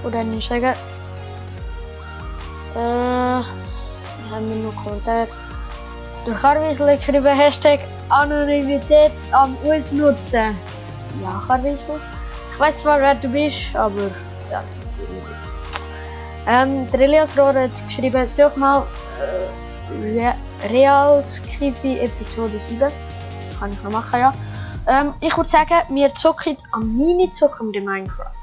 Und dann ich sagen. Haben wir noch Kommentar. Durch Karwiesel geschrieben, Hashtag Anonymität an uns nutzen. Ja, Karwiesel. Ich weiß zwar, wer du bist, aber sag's natürlich nicht. Der Elias Rohr hat geschrieben, such mal Real Skiffy Episode 7. Kann ich noch machen, ja. Ich würde sagen, wir zocken am 9. zocken wir Minecraft.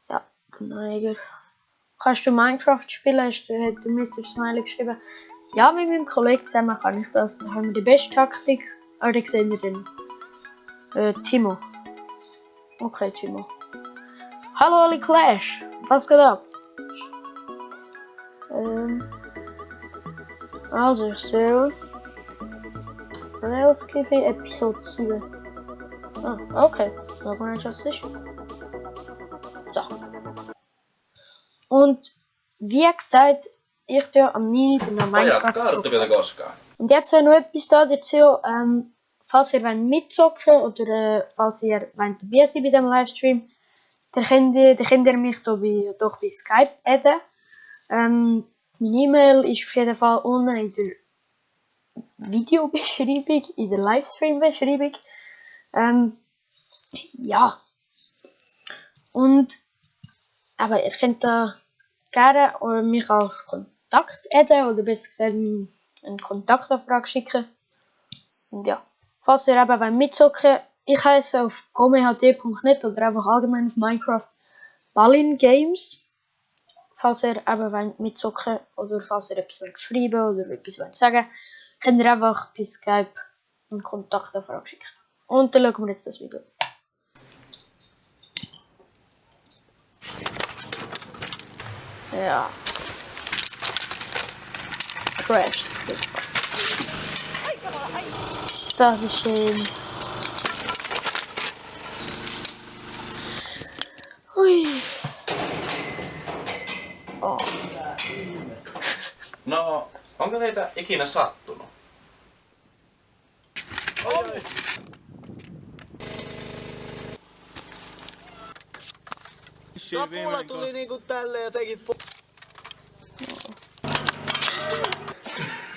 Ja, Kneiger. Kannst du Minecraft spielen? Hat der Mr. Smiley geschrieben. Ja, mit meinem Kollegen zusammen kann ich das. Da haben wir die beste Taktik. Aber da sehen wir den. Timo. Okay, Timo. Hallo alle Clash. Was geht ab? Also, ich sehe. Real Skiffy Episode 7. Ah, okay. Sag mal, was das ist. So. Und wie gesagt, ich tue am 9. nach Minecraft zocken. Und jetzt noch etwas da dazu. Falls ihr mitzocken oder falls ihr dabei seid bei dem Livestream, dann könnt ihr mich doch bei Skype adden. Meine E-Mail ist auf jeden Fall unten in der Videobeschreibung, in der Livestream-Beschreibung. Ja. Und aber ihr könnt da gerne mich als Kontakt adden oder besser gesagt eine Kontaktanfrage schicken. Und ja, falls ihr eben mitzocken, ich heiße auf gomehd.net oder einfach allgemein auf Minecraft Ballin Games. Falls ihr eben mitzocken oder falls ihr etwas schreiben oder etwas sagen, könnt ihr einfach bei Skype eine Kontaktanfrage schicken. Und dann schauen wir jetzt das Video. Ja. Crash. Das ist schön. Ui. Oh. No, onko teitä ikinä sattunut? Oi. Lapula tuli niinku tälleen jotenkin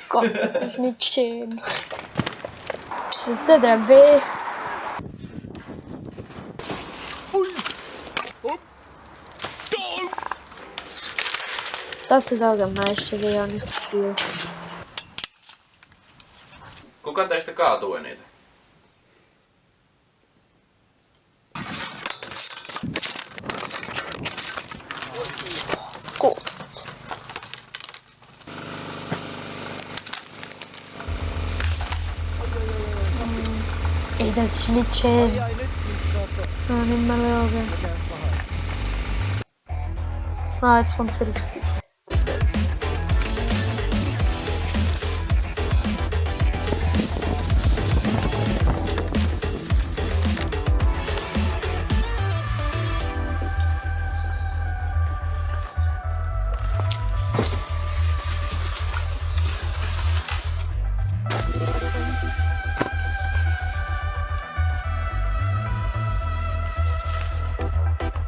Gott, das ist nicht schön. Was tut der weh? Das tut auch am meisten weh, habe ich das Gefühl. Kuka teistä kaatuu eniten? Ey, das ist nicht schön. Ah, nicht mehr schauen. Ah, jetzt kommt es richtig.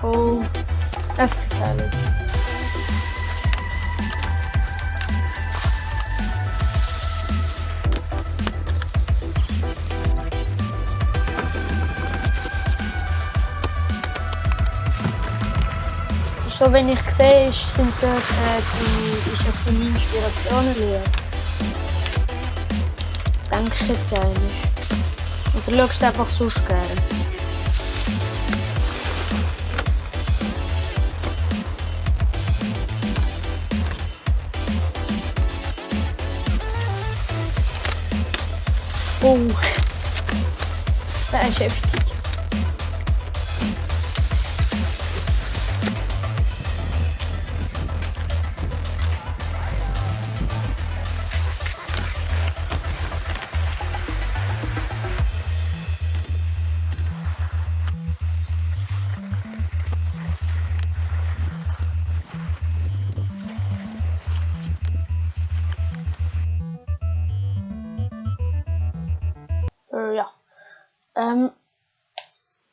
Oh, das ist gefährlich. So, wenn ich sehe, sind das die Inspirationen, Elias. Denke ich jetzt eigentlich. Oder schaust du einfach so gerne? Oh, das ist heftig.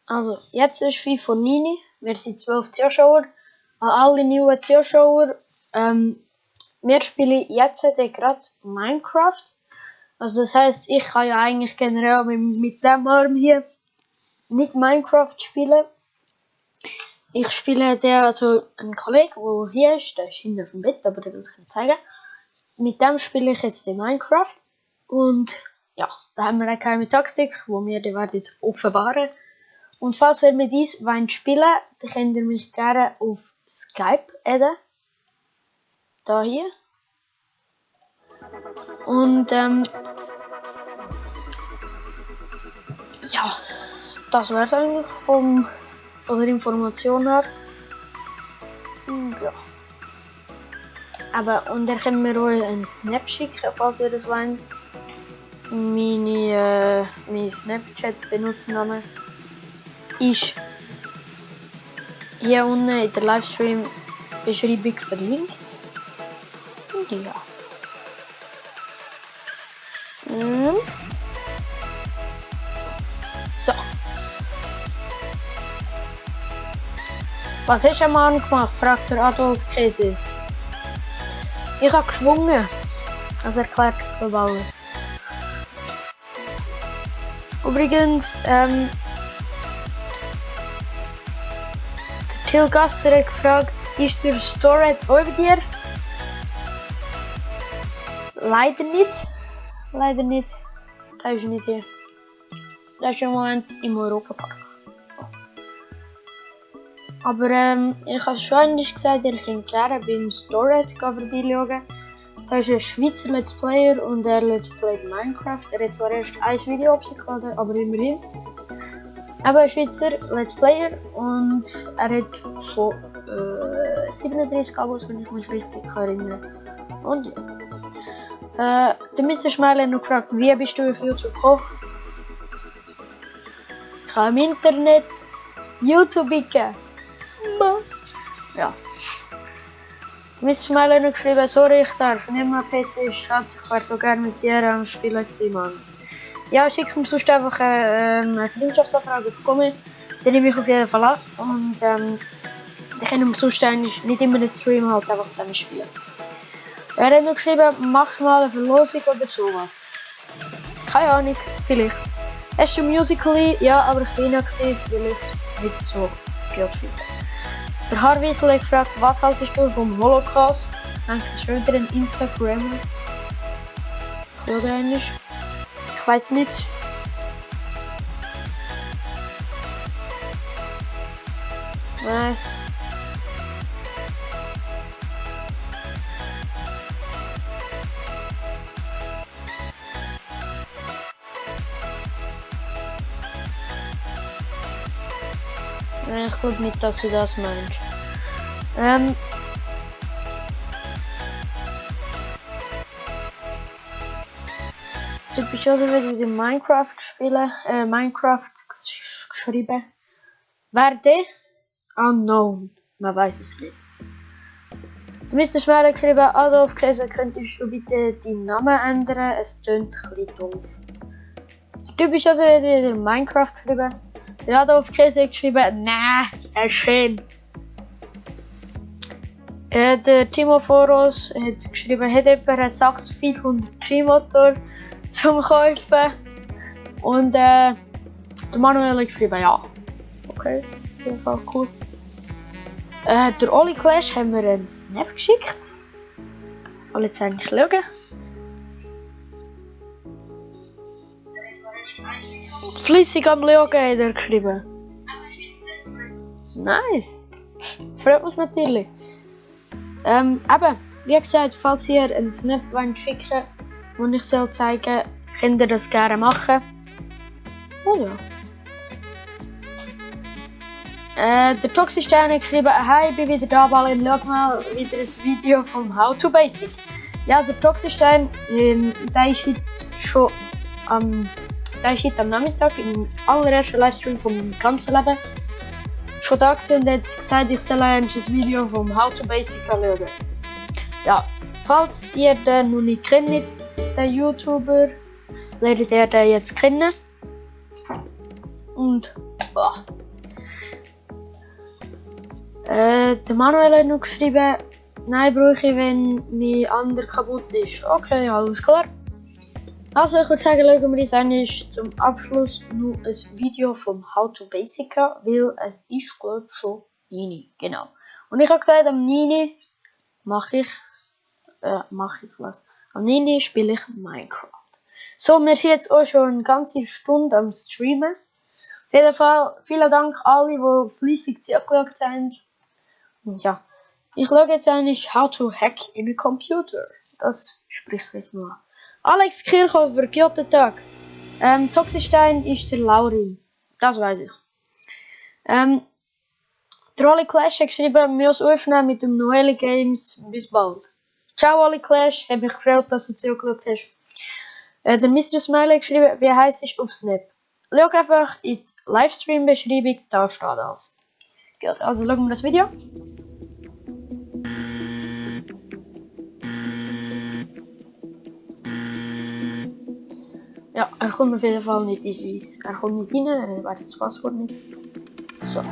Also, jetzt ist FIFA 9. Wir sind 12 Zuschauer. An alle neuen Zuschauer. Wir spielen jetzt gerade Minecraft. Also das heisst, ich kann ja eigentlich generell mit dem Arm hier nicht Minecraft spielen. Ich spiele also ein Kollege, der hier ist, der ist hinten auf dem Bett, aber der will es nicht zeigen. Mit dem spiele ich jetzt den Minecraft. Und ja, da haben wir eine geheime Taktik, die wir die werden jetzt offenbaren. Und falls ihr mit uns wollt spielen, dann könnt ihr mich gerne auf Skype adden. Da hier. Und ja, das wäre es eigentlich von der Information her. Ja. Aber, und dann können wir euch einen Snap schicken, falls ihr das wollt. Mein Snapchat-Benutzername ist hier unten in der Livestream-Beschreibung verlinkt. Und ja. So. Was hast du am Mann gemacht? Fragt der Adolf Käse. Ich habe geschwungen. Das erklärt alles. Übrigens, der Till Gasser hat gefragt, ist der Storage auch bei dir? Leider nicht. Leider nicht. Der ist nicht hier. Der ist im Moment im Europapark. Aber ich habe schon einmal gesagt, ihr könnt gerne beim Storage vorbeischauen. Da ist ein Schweizer Let's Player und er Let's Play Minecraft. Er hat zwar erst ein Video abgeladen, aber immerhin. Aber ein Schweizer Let's Player und er hat von 37 Abos, wenn ich mich richtig erinnere. Und ja. Der Mr. Schmeil hat noch gefragt, wie bist du auf YouTube gekommen? Ich habe im Internet YouTube gegeben. Ja. Der Mr. Schmeil hat noch geschrieben, sorry, ich darf nicht mehr PC, Schatz, ich wäre so gerne mit dir am Spielen gewesen, Mann. Ja, schick mir sonst einfach eine Freundschaftsanfrage bekommen, den nehme ich auf jeden Fall an. Und dann können wir sonst nicht immer den Stream halt einfach zusammen spielen. Er hat noch geschrieben, machst mal eine Verlosung oder sowas. Keine Ahnung, vielleicht. Hast du Musical.ly? Ja, aber ich bin inaktiv, weil ich es nicht so gut finde. Der Harwiesel hat gefragt, was haltest du vom Holocaust? Denke ich schon wieder ein Instagram. Oder ähnlich. Ich weiß nicht. Nein. Ich glaube nicht, dass du das meinst. Du bist also wieder Minecraft spielen. Minecraft geschrieben. Werde? Unknown. Man weiß es nicht. Du Mr. Schmeller geschrieben, Adolf Käse, könntest du bitte deinen Namen ändern? Es tönt ein bisschen doof. Du bist also wieder Minecraft geschrieben. Der Adolf Käse hat geschrieben, nein, er ist schön. Der Timo Foros hat geschrieben, hat jemand einen Sachs 503 Motor zum Kaufen. Und der Manuel hat geschrieben, ja. Okay, auf jeden Fall cool. Der Oli Clash haben wir einen Snap geschickt. Alle jetzt eigentlich schauen. Flüssig am Schauen hat er geschrieben. Nice. Freut mich natürlich. Eben, wie gesagt, falls ihr einen Snap schicken wollt, den ich soll zeigen, könnt ihr das gerne machen. Oh ja. Der Toxistern hat geschrieben, hey, ich bin wieder da, Balin, schau mal wieder ein Video vom How to Basic. Ja, der Toxistern, der ist heute schon am Nachmittag im allerersten Livestream vom ganzen Leben schon da gewesen und hat gesagt, ich soll ein Video vom How to Basic anschauen. Ja, falls ihr den noch nicht kennt, den YouTuber, lernt ihr den jetzt kennen. Und boah. Der Manuel hat noch geschrieben, nein, brauche ich, wenn mein anderer kaputt ist. Okay, alles klar. Also ich würde sagen, schauen wir uns eigentlich zum Abschluss noch ein Video vom How to Basic an, weil es ist, glaube ich, schon 9. Genau. Und ich habe gesagt, am 9. mache ich was. Am 9. spiele ich Minecraft. So, wir sind jetzt auch schon eine ganze Stunde am Streamen. Auf jeden Fall, vielen Dank alle, die fleissig zugeschaut haben. Und ja, ich schaue jetzt eigentlich How to Hack in a Computer. Das spricht mich nur an. Alex Kirchhofer, guten Tag. Toxistein ist der Laurin. Das weiß ich. Der Oli Clash hat geschrieben, wir müssen aufnehmen mit dem Noeli Games. Bis bald. Ciao Oli Clash, hat mich gefreut, dass du zugeschaut hast. Der Mr. Smiley hat geschrieben, wie heisst es auf Snap. Schau einfach in die Livestream-Beschreibung, da steht alles. Gut, also schauen wir das Video. Ja, er kommt auf jeden Fall nicht easy. Er kommt nicht rein, er weiß das Passwort nicht. So.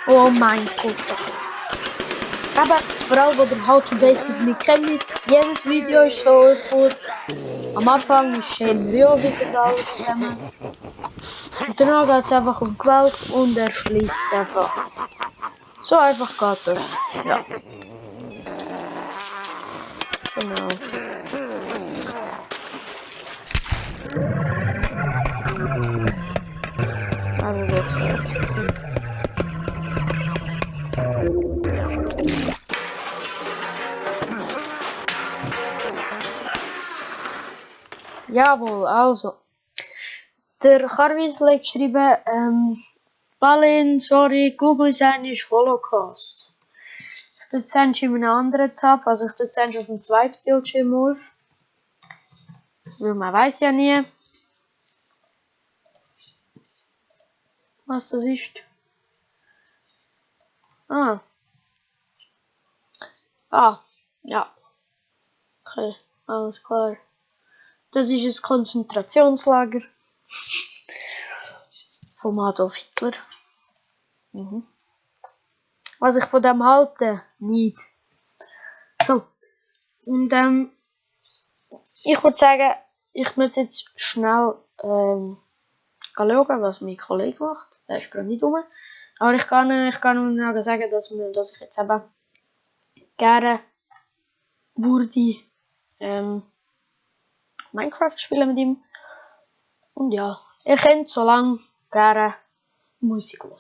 Oh mein Gott. Aber vor allem, wo der How to Basic nicht kennt, jedes Video ist so gut. Am Anfang ist schön Rührig und alles zusammen. Und danach geht es einfach um Gewalt und er schließt es einfach. So einfach geht das. Ja. Genau. Aber wie gesagt. Jawohl, also. Der Karwiesel hat geschrieben, Balin, sorry, Google ist eigentlich Holocaust. Ich tue es in einem anderen Tab, also ich tue es auf dem zweiten Bildschirm auf. Weil man weiß ja nie, was das ist. Ja. Okay, alles klar. Das ist ein Konzentrationslager vom Adolf Hitler. Was ich von dem halte, nicht. So. Und ich würde sagen, ich muss jetzt schnell schauen, was mein Kollege macht. Der ist gerade nicht rum. Aber ich kann nur sagen, dass ich jetzt eben gerne würde Minecraft spielen mit ihm. Und ja, ihr könnt so lange gerne Musik hören.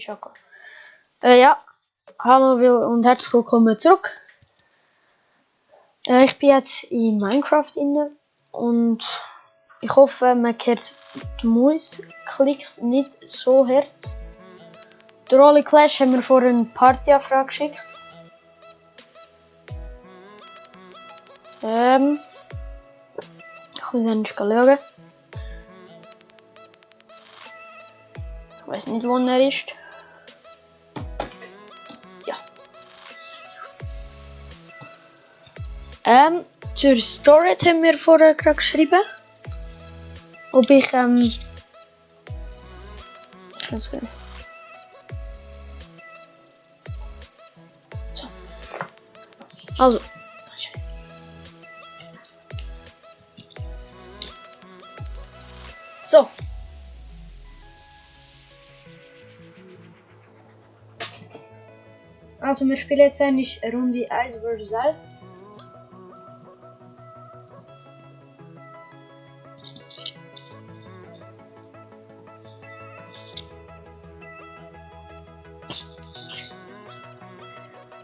Schoko. Ja, hallo und herzlich willkommen zurück. Ich bin jetzt in Minecraft inne und ich hoffe, man hört die Mausklicks nicht so hart. Der Rolly Clash haben wir vorhin eine Partyanfrage geschickt. Ich muss dann nicht schauen. Ich weiß nicht, wo er ist. Ja. Zur Storage haben wir vorher gerade geschrieben. Ob ich ich weiß gar nicht. So. Also. Scheiße. So. Also wir spielen jetzt eigentlich Runde 1 vs 1.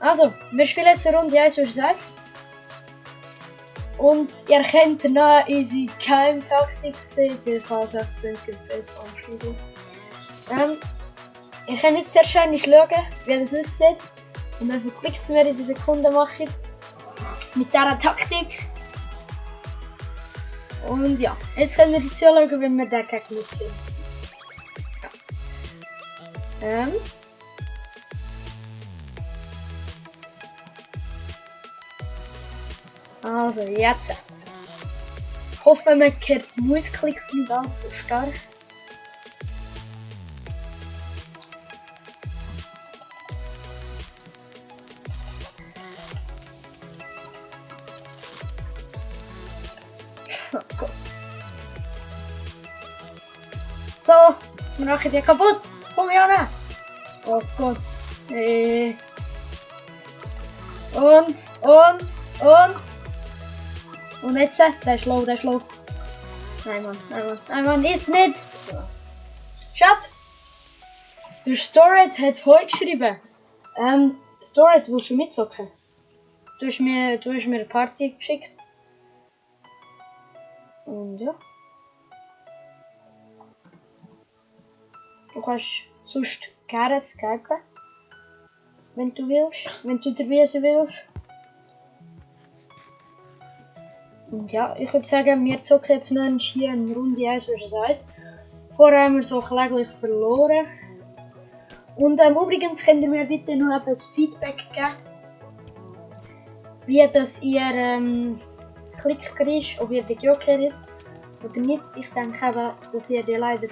Also, wir spielen jetzt Runde 1 vs 1. Und ihr kennt noch unsere Geheimtaktik gesehen, auf jeden Fall 26 FPS anschließen. Ihr könnt jetzt sehr schön schauen, wie das aussieht. Und wie viele Klicks wir in der Sekunde machen. Mit dieser Taktik. Und ja, jetzt könnt ihr zuschauen, wie wir den Gegner nutzen. Ja. Also jetzt. Ich hoffe, man hört die Mausklicks nicht allzu stark. Oh Gott. So, wir machen die kaputt. Komm her. Oh Gott. Und jetzt, der ist low. Nein Mann, ist nicht. Chat. Der Storage hat heute geschrieben. Storage, willst du mitzocken? Du hast mir eine Party geschickt. Und ja. Du kannst sonst gerne skypen. Wenn du willst. Wenn du dabei sein willst. Und ja, ich würde sagen, wir zocken jetzt noch hier in Runde 1 vs 1. Vorher haben wir so kläglich verloren. Und übrigens könnt ihr mir bitte noch etwas Feedback geben. Wie das ihr Klick ist, ob ihr die okay habt oder nicht. Ich denke eben, dass ihr die leider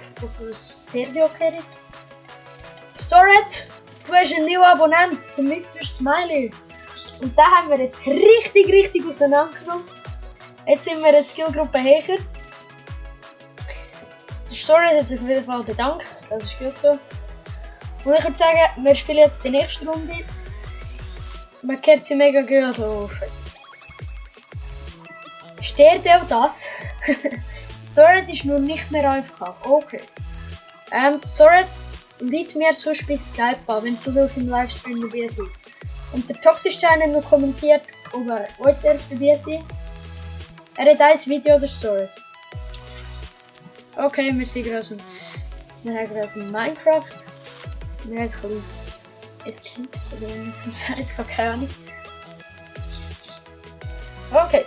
sehr okay habt. Storage, du hast einen neuen Abonnent, der Mr. Smiley. Und den haben wir jetzt richtig auseinandergenommen. Jetzt sind wir eine Skillgruppe höher. Der Storage hat sich auf jeden Fall bedankt, das ist gut so. Und ich würde sagen, wir spielen jetzt die nächste Runde. Man kennt sie mega gut, oh scheiße. Steht auch das? Storage ist nur nicht mehr AFK, okay. Storage, leite mir sonst bei Skype an, wenn du willst im Livestream dabei sein. Und der Toxistein hat noch kommentiert, ob er heute dabei sein. Er hat ein Video oder Storage. Okay, wir sind gerade in Minecraft. Wir haben ein bisschen escaped, oder wie man es sagt, ich habe keine Ahnung. Okay.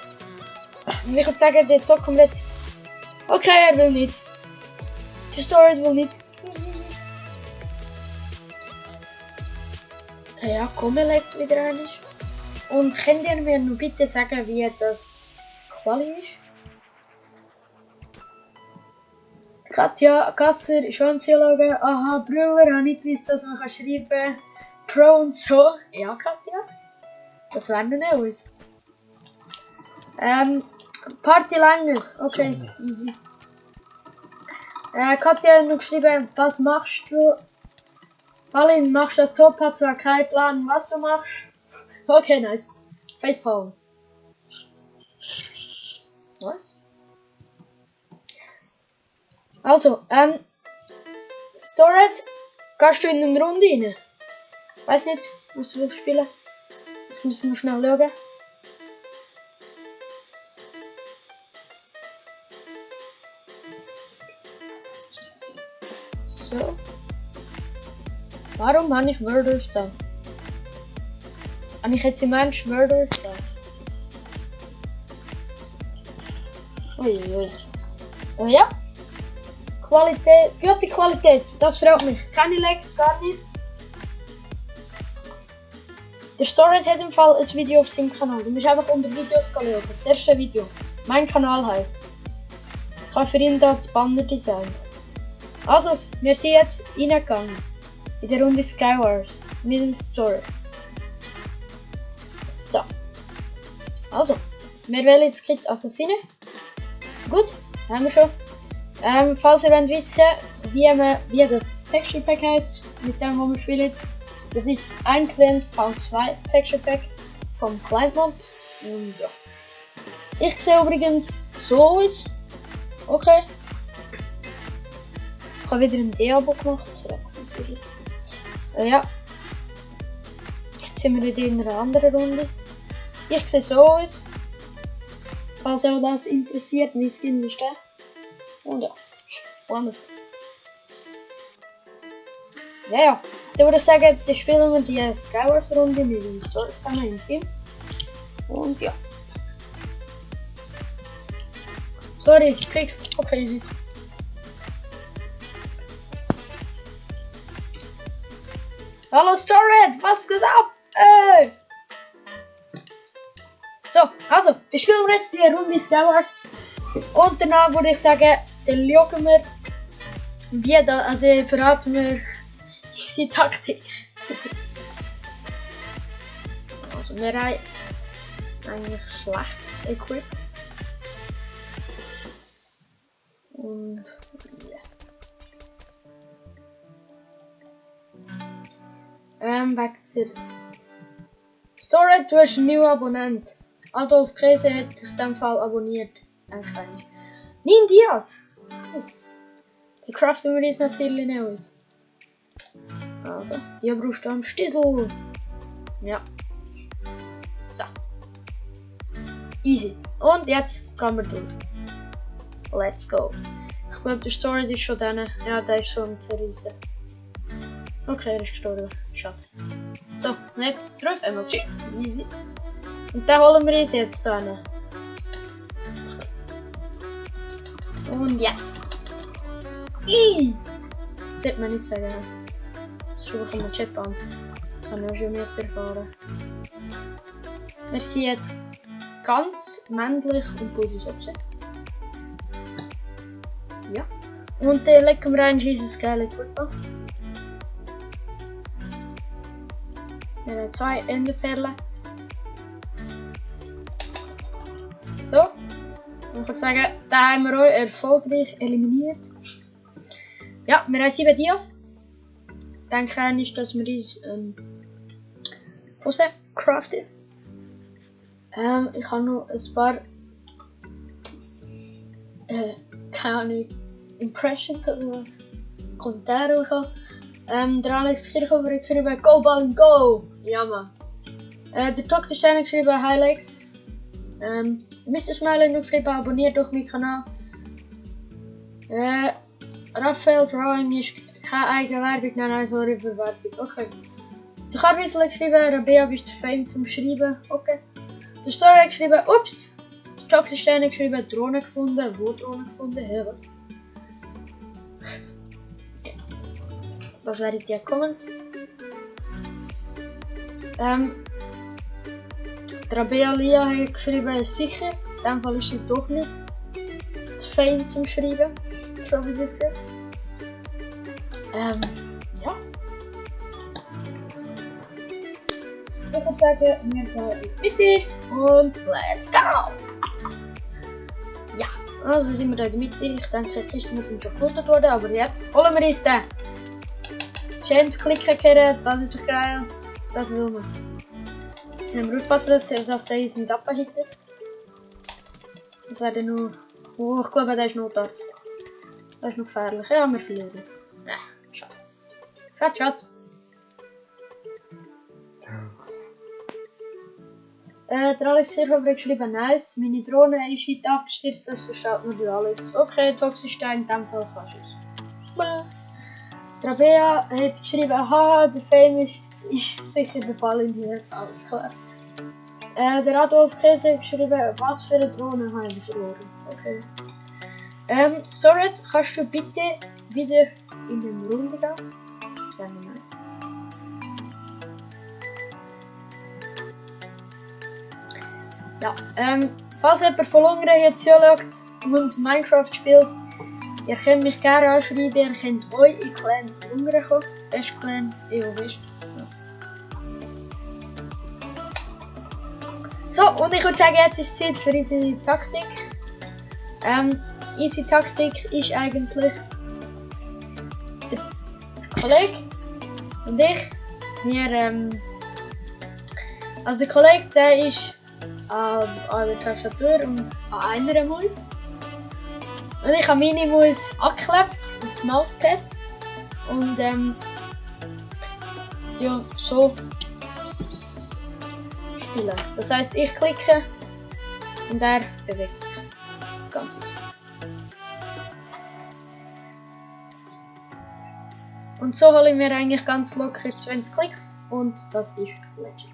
Und ich würde sagen, der Zock kommt jetzt. Okay, er will nicht. Der Storage will nicht. Ja, komm, er lebt wieder einiges. Und könnt ihr mir nur bitte sagen, wie das Quali ist? Katja Gasser, schon zuschauen. Aha, Brüller, habe nicht gewusst, dass man schreiben kann. Pro und so. Ja, Katja. Das wären wir nicht aus. Party länger. Okay, easy. Katja hat noch geschrieben, was machst du? Alin, machst das Top, hat zwar keinen Plan, was du machst. Okay, nice. Facepalm. Was? Also, Storage, Gehst du in eine Runde rein? Weiß nicht, was du spielen. Ich muss noch schnell schauen. So. Warum habe ich Murders da? Habe ich jetzt im Mensch Murders da? Uiuiui. Oh ja. Qualität, gute Qualität, das freut mich. Keine Lags, gar nicht. Der Storage hat im Fall ein Video auf seinem Kanal. Du musst einfach unter Videos schauen. Das erste Video. Mein Kanal heisst es. Ich habe für ihn da das Banner designt. Also, wir sind jetzt reingegangen. In der Runde Skywars. Mit dem Storage. So. Also, wir wählen jetzt Kit Assassine. Gut, haben wir schon. Falls ihr wollt wissen, wie das Texture Pack heisst, mit dem wo wir spielen, das ist ein Client V2 Texture Pack vom Client Mods. Und ja. Ich sehe übrigens so aus. Okay. Ich habe wieder ein D-Abo gemacht. Ja. Jetzt sind wir wieder in einer anderen Runde. Ich sehe so aus. Falls euch das interessiert, wie Skin ist der. Und ja, wonderful. Ja. Dann würde ich sagen, dann spielen wir die Skywars Runde mit dem Story zusammen im Team. Und ja. Sorry, Krieg. Okay, easy. Hallo Storred, was geht ab? So, also, dann spielen wir jetzt die Runde Skywars. Und danach würde ich sagen, dann schauen wir, wie da, also verraten wir unsere Taktik. Also wir haben eigentlich schlechtes Equip. Und ja. Wegen der Storage, du hast einen neuen Abonnent. Adolf Käse hat dich in dem Fall abonniert. Denke ich. Nimm Dias! Yes. Die craften wir jetzt natürlich nicht aus. Also, die brauchst du am Stissel. Ja. So. Easy. Und jetzt gehen wir durch. Let's go. Ich glaube, der Storage ist schon drin. Ja, der ist schon am Zerrissen. Okay, er ist gestorben. Schade. So, und jetzt drauf. Emoji. Easy. Und den holen wir uns jetzt da hin. Und jetzt. Ease! Das sollte man nicht sagen. Das ist schon von der Chat an. Das habe ich auch schon erfahren. Wir sind jetzt ganz männlich und gutes Option. Ja. Und dann legen wir ein dieses geile Equip an. Wir haben 2 Enderperlen. So. Und ich würde sagen, da haben wir auch erfolgreich eliminiert. Ja, wir haben 7 Dias. Dann kann ich, dass wir uns Hose crafted. Ich habe noch ein paar keine Ahnung, Impressions oder was. Kommentare bekommen. Der Alex Kirchhofer hat geschrieben, Go Ball Go! Ja man. Der Toxisch hat geschrieben, Hi Lex. Mr. Smiley hat geschrieben, abonniert doch meinen Kanal. Raphael Drawing ist keine eigene Werbung, nein, sorry für Werbung. Okay. Der Carwiesel hat geschrieben, Rabea bist zu fein zum Schreiben. Okay. Der Story hat geschrieben, ups. Der Toxisch hat geschrieben, Drohne gefunden. Wo Drohne gefunden? Hä, was? Das wäre die Comments. Der Rabea Lia hat geschrieben, sicher. In dem Fall ist sie doch nicht zu fein zum Schreiben. So wie sie es sieht. Ja. Ich würde sagen, wir gehen in die Mitte und let's go! Ja, also sind wir da in der Mitte. Ich denke, die Kisten sind schon geflutet worden, aber jetzt holen wir uns den. Schönes Klicken kehren, das ist doch geil. Das will man. Wir müssen aufpassen, dass er uns nicht abhittet. Das wäre nur. Oh, ich glaube, der ist Notarzt. Das ist noch gefährlich. Ja, wir verlieren. Ja, schade. Chat. Der Alex Silva hat geschrieben, nice, meine Drohne ist heute abgestürzt, das versteht nur der Alex. Okay, Toxistein, in dem Fall kannst du es. Trabea hat geschrieben, haha, der Fame ist sicher der Ball in hier, alles klar. Der Adolf Käse hat geschrieben, was für eine Drohne haben sie verloren. Okay. Soret, kannst du bitte wieder in den Runde gehen? Das wäre nice. Ja, falls jemand von Lungren jetzt zuschaut und Minecraft spielt, ihr könnt mich gerne anschreiben, ihr könnt euch in Clan Lungren kommen. Best Clan, ihr wisst. Ja. So, und ich würde sagen, jetzt ist Zeit für unsere Taktik. Unsere Taktik ist eigentlich der Kollege und ich. Also der Kollege, der ist an der Tastatur und an einer Maus. Und ich habe meine Maus angeklebt aufs Mauspad. Und ja, so spielen. Das heisst, ich klicke und er bewegt sich. Ganz aus. Und so hole ich mir eigentlich ganz locker 20 Klicks und das ist legit.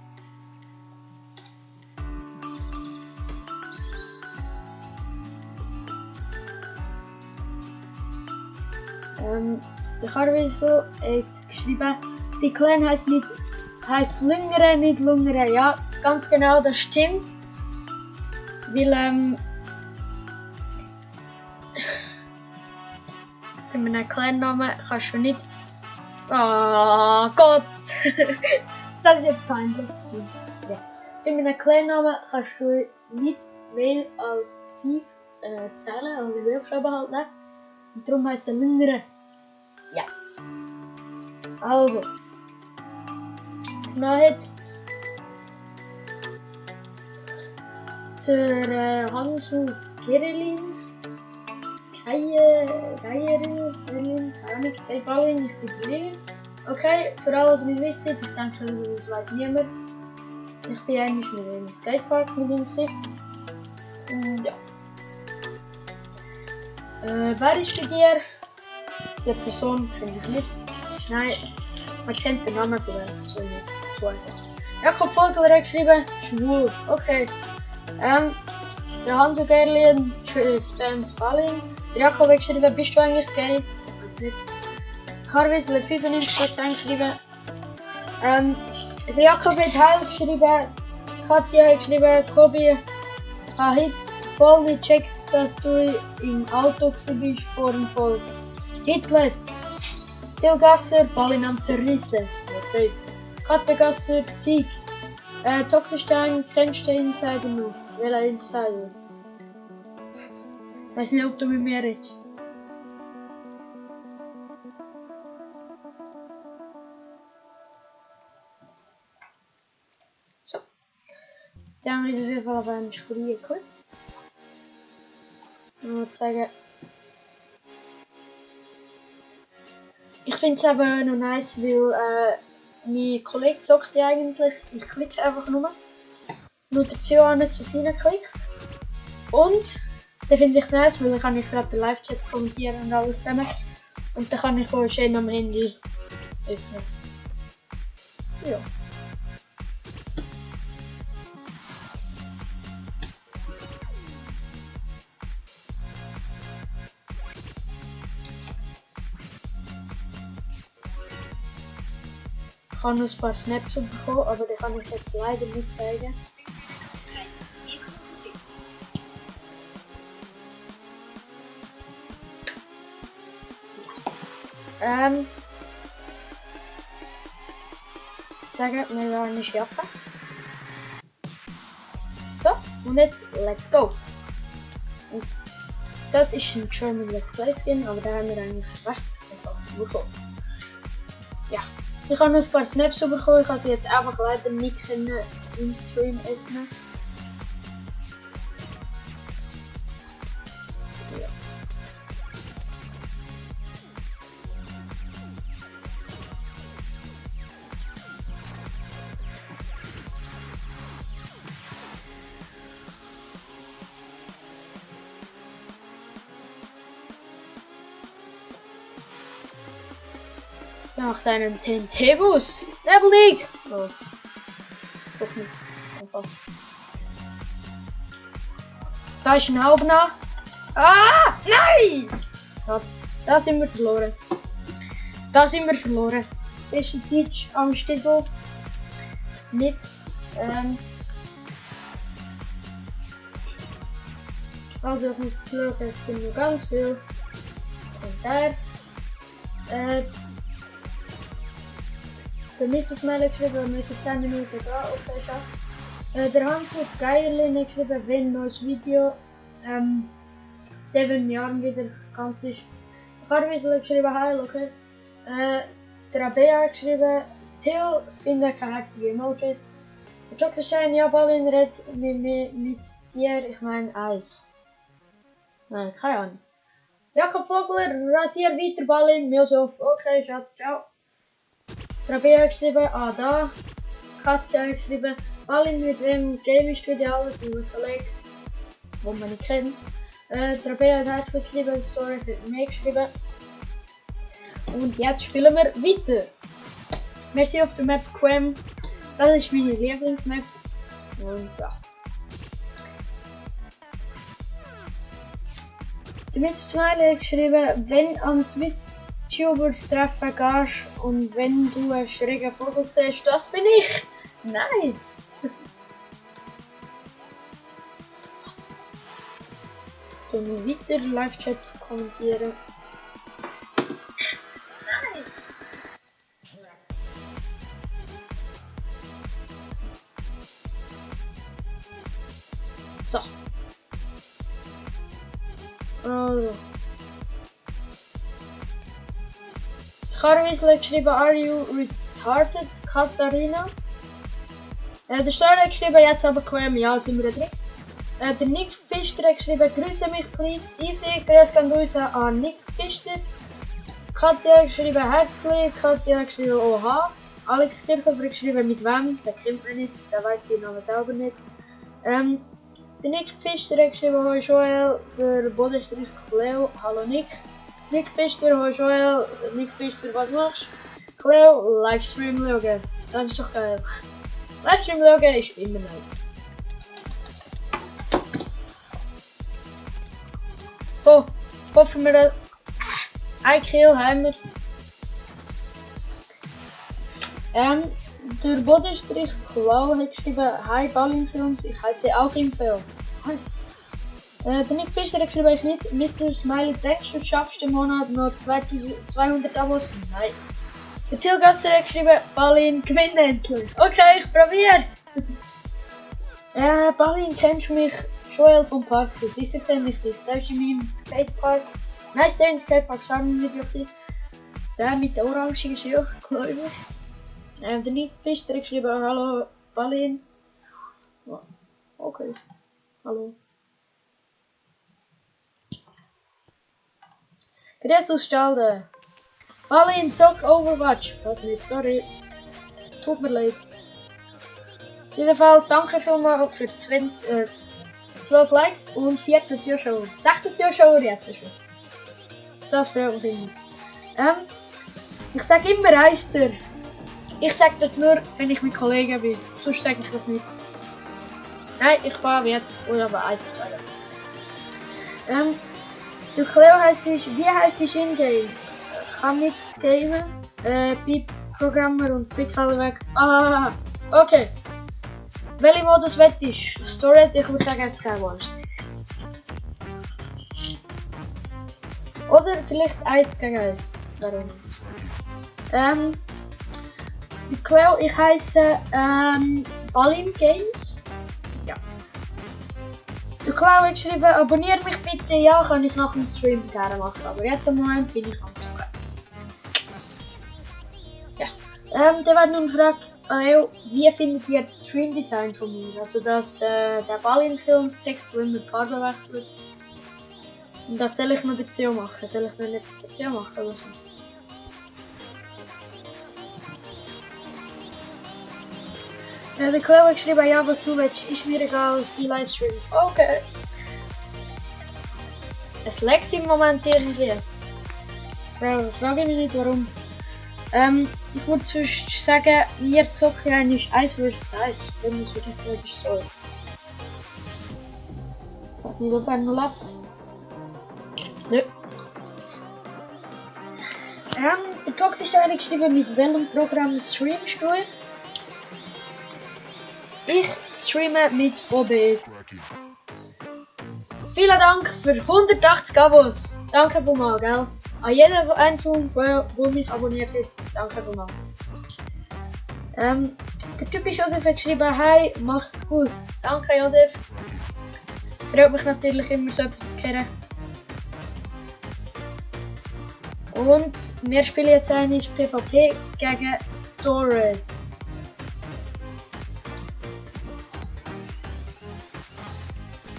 Der Carviso hat geschrieben, die Clan heisst Lungren, nicht Lungren. Ja, ganz genau, das stimmt. Weil, bei meinem Clan-Namen kannst du nicht... Oh Gott! Das ist jetzt peinlich. Ja. Bei meinem Clan-Namen kannst du nicht mehr als 5 Zeilen oder Buchstaben halt nehmen. Und darum heisst er Lungren. Ja. Also. Danach hat der Hansu Kirillin, Geierin, hey Ballin, ich bin Lilin. Okay, für alle, die nicht wissen, ich denke schon, das weiss niemand. Ich bin eigentlich mit dem Skatepark mit ihm gewesen. Und ja. Wer ist bei dir? Die Person finde ich nicht. Nein, man kennt den Namen von der Person nicht. So einfach. Jakob Vogel hat geschrieben, schwul. Okay. Der Hanso Gerlin spammt Ballin. Der Jakob hat geschrieben, bist du eigentlich gay? Ich weiß nicht. Carvis hat 95% geschrieben. Der Jakob hat Heil geschrieben. Katja hat geschrieben, Kobi hat heute voll gecheckt, dass du im Auto bist vor dem Volk. Hitler, Tilgasser, Ballin am Zerrissen. Ja, safe. Kattegasser, Sieg. Toxistein, kennst du den Insider noch? Welcher Insider? Ich weiß nicht, ob du mit mir redest. So. Jetzt haben wir uns auf jeden Fall auf einen Schlier geklickt. Ich würde sagen, ich finde es aber noch nice, weil mein Kollege zockt ja eigentlich. Ich klicke einfach nur der Zio an zu seinen Klicks. Und dann finde ich es nice, weil dann kann ich gerade den Live-Chat kommentieren und alles zusammen. Und dann kann ich auch schön am Handy öffnen. Ja. Ich habe noch ein paar Snaps bekommen, aber die kann ich jetzt leider nicht zeigen. Sagen wir da eine Schärfe. So, und jetzt let's go. Und das ist ein German Let's Play Skin, aber da haben wir eigentlich recht einfach bekommen. Ja, ich habe noch ein paar Snaps bekommen, ich kann sie jetzt einfach leider nicht im Stream öffnen. Ja. Da macht einen TNT-Bus. Nebel League. Oh. Doch nicht. Einfach. Da ist ein Haubner. Ah! Nein! Gott, da sind wir verloren. Beste Teach am Stissel. Nicht. Also ich muss schauen, es sind noch ganz viele Kommentare. Der Mr. Smiley geschrieben, wir müssen 10 Minuten gehen. Okay, schau. Der Hansel Geierlin hat geschrieben, wenn neues Video der wenn Jahren wieder ganz ist. Der Karwiesel hat geschrieben, heil, okay. Der Abea hat geschrieben, Till findet keine herzige Emojis. Der Joxestein, ja, Ballin redet mit dir, ich meine Eis. Nein, keine Ahnung. Jakob Vogler, rasier weiter Ballin, Josef, okay, ciao. Der Abea hat geschrieben, da. Katja hat geschrieben, Ballin mit wem Game ist wieder alles, und ein Kollege, wo man nicht kennt. Der Abea hat herzlich geschrieben, sorry, hat mir geschrieben. Und jetzt spielen wir weiter. Wir sind auf der Map Quem. Das ist meine Lieblingsmap. Und ja. Der Mr. Smiley hat geschrieben, wenn am Swiss Tubers treffen gehst und wenn du einen schrägen Vogel siehst, das bin ich. Nice. Dann weiter Live-Chat kommentieren. Nice. So. Also. Karwiesel hat geschrieben, are you retarded, Katharina? Der Star hat geschrieben, jetzt aber Quem, ja, sind wir drin. Der Nick Pfister hat geschrieben, grüße mich please, easy, grüß kann grüßen an Nick Pfister. Katja hat geschrieben, herzlich, Katja hat geschrieben, oha. Alex Kirchhofer hat geschrieben, mit wem, der kennt man nicht, der weiß den Namen selber nicht. Der Nick Pfister hat geschrieben, hoi Joel, der Bodenstrich Cleo, hallo Nick. Nick Pfister, hoi Joel, Nick Pfister, was machst du? Cleo, Livestream schauen, das ist doch geil. Livestream schauen ist immer nice. So, hoffen wir, dass ein Kill haben wir. Der Bodenstrich Klau hat geschrieben, hi Ballinfilms, ich heiße auch im Feld. Nice. Der Nick Fischer hat geschrieben, ich nicht. Mr. Smiley, denkst du, schaffst den Monat noch 2200 Abos? Nein. Der Till Gasser hat geschrieben, Ballin, gewinn endlich. Okay, ich probier's. Ballin, kennst du mich? Joel vom Park, sicher kenne ich dich. Der ist in meinem Skatepark. Nice, der im Skatepark Video gewesen. Der mit der orangigen Schuhe, glaube ich. Der Nick Fischer hat geschrieben, hallo Ballin. Oh, okay, hallo. Grüß Stalde. Ballin, zock Overwatch. Das nicht, sorry. Tut mir leid. Auf jeden Fall, danke vielmals für 12 Likes und 14 Zuschauer. 16 Zuschauer jetzt schon. Das freut mich immer. Ich sage immer Eister. Ich sage das nur, wenn ich mit Kollegen bin. Sonst sage ich das nicht. Nein, ich fahre jetzt. Und aber Eister sagen. Der Cleo heisst ich, wie heisst ich in-game? Kann mit gamen. Beep Programmer und Fit alle weg. Ah, okay. Welchen Modus wettest du? Storage, ich würde sagen Skywars. Oder vielleicht 1 gegen 1. Warum nicht? Die Cleo, ich heiße Ballin Games. Ja. Der Cleo hat geschrieben, abonniere mich bitte. Ja, kann ich nach dem Stream gerne machen. Aber jetzt im Moment bin ich am Zocken. Ja. Der wird nun gefragt, wie findet ihr das Stream-Design von mir? Also dass der Ballin-Films-Text mit Farbe wechselt. Und das soll ich noch dazu machen. Soll ich noch etwas dazu machen oder so? Der Cleo hat geschrieben, ja, was du willst, ist mir egal, die Livestream. Okay. Es leckt im Moment irgendwie. Frage mich nicht warum. Ich würde sonst sagen, wir zocken eigentlich 1 vs 1, wenn es wirklich gut ist. Ich weiß nicht, ob er noch lebt. Nö. Der Tox ist eigentlich geschrieben, mit welchem Programm streamst du? Ich streame mit OBS. Vielen Dank für 180 Abos. Danke vielmals, gell? An jeden Einzelnen, der mich abonniert hat. Danke vielmals. Der Typ ist Josef hat geschrieben, hey, mach's gut. Danke Josef. Es freut mich natürlich immer so etwas zu hören. Und wir spielen jetzt eigentlich PvP gegen Storage.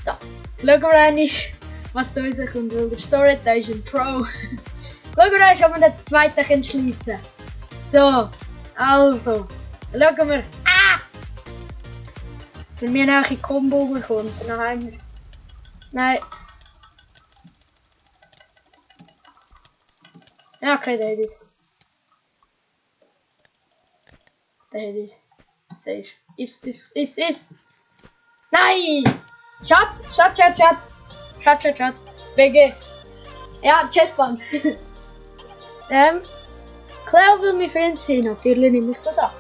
So, schauen wir eigentlich, was da rauskommt, weil der Storage, der ist ein Pro. Schauen wir euch, ob wir das zweite entschließen. So, also, schauen wir. Ah! Wenn mir nachher ein Combo bekommt, dann haben wir es. Nein. Ja, okay, der hat es. Der hat es. Safe. Ist. Nein! Chat. BG. Ja, Chatband. Claire will mich Freund sein, natürlich nehme ich das an.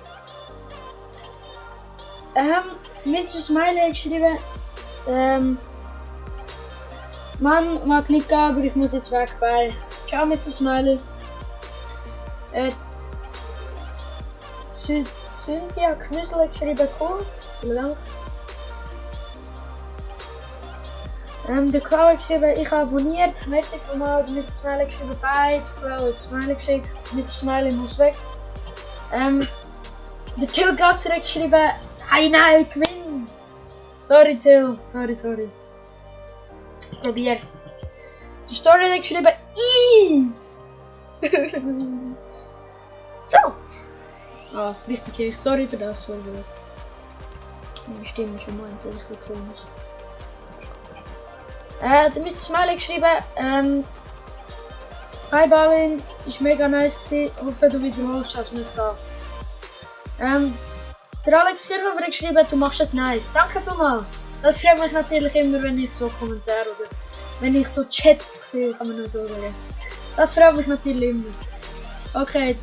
Mr. Smiley hat geschrieben, Mann, mag nicht gehen, aber ich muss jetzt weg, bye. Ciao, Mr. Smiley. Cynthia Knüssel hat geschrieben, cool. Vielen Dank. Der Cloud hat geschrieben, ich habe abonniert. Merci vielmals. Mr. Smiley hat geschrieben, bye. Der Cloud hat Smiley geschickt. Mr. Smiley muss weg. Der Till Gasser hat geschrieben, hey, nein, gewinn. Sorry, Till. Sorry. Ich probier's. Die Story hat geschrieben, Ease! So! Ah, richtig, sorry für das. Meine Stimme ist schon mal ein bisschen komisch. Der Mr. Smiley geschrieben, hi Balin, ist mega nice gewesen, hoffe du wiederholst, als wir es gehen. Der Alex Kirchhoff hat geschrieben, du machst es nice. Danke vielmals. Das freut mich natürlich immer, wenn ich so Kommentare oder wenn ich so Chats sehe, kann man nur so sagen. Das freut mich natürlich immer. Okay,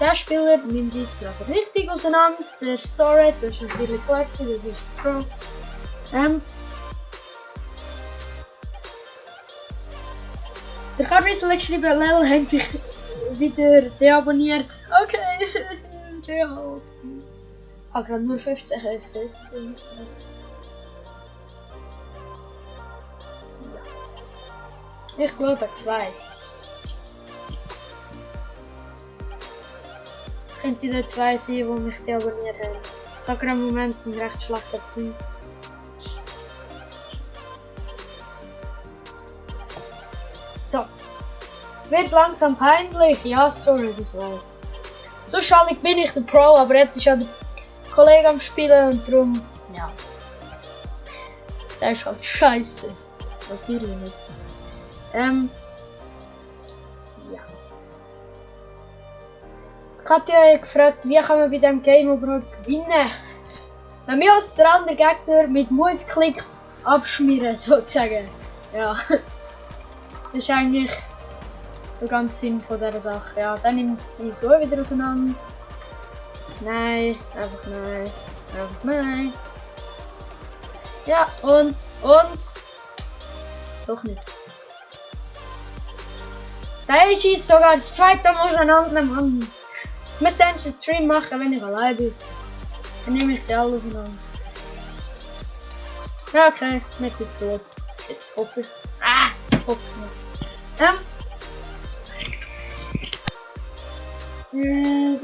der Spieler nimmt dies gerade richtig auseinander. Der Storage, das ist natürlich klar, das ist Pro. Der Carriesel hat geschrieben, Lel hat dich wieder deabonniert. Okay, okay halt. Ich habe gerade nur 15 FPS gesehen. Ja. Ich glaube 2. Könnte da 2 sein, die mich deabonniert haben. Ich habe gerade im Moment einen recht schlechten Punkt. So. Wird langsam peinlich. Ja, Story, ich weiß. So schallig bin ich der Pro, aber jetzt ist ja der Kollege am Spielen und darum, ja. Der ist halt scheiße. Natürlich nicht. Ja. Katja hat gefragt, wie kann man bei diesem Game überhaupt gewinnen? Wenn wir uns der andere Gegner mit Mausklicks abschmieren, sozusagen. Ja. Das ist eigentlich der ganze Sinn von dieser Sache. Ja, dann nimmt sie so wieder auseinander. Nein, einfach nein. Einfach nein. Ja, und. Doch nicht. Da ist es sogar das zweite Mal auseinander, Mann. Ich muss einen Stream machen, wenn ich allein bin. Dann nehme ich die alle auseinander. Ja, okay, wir sind tot. Jetzt hoffe ich. Hoffe nicht.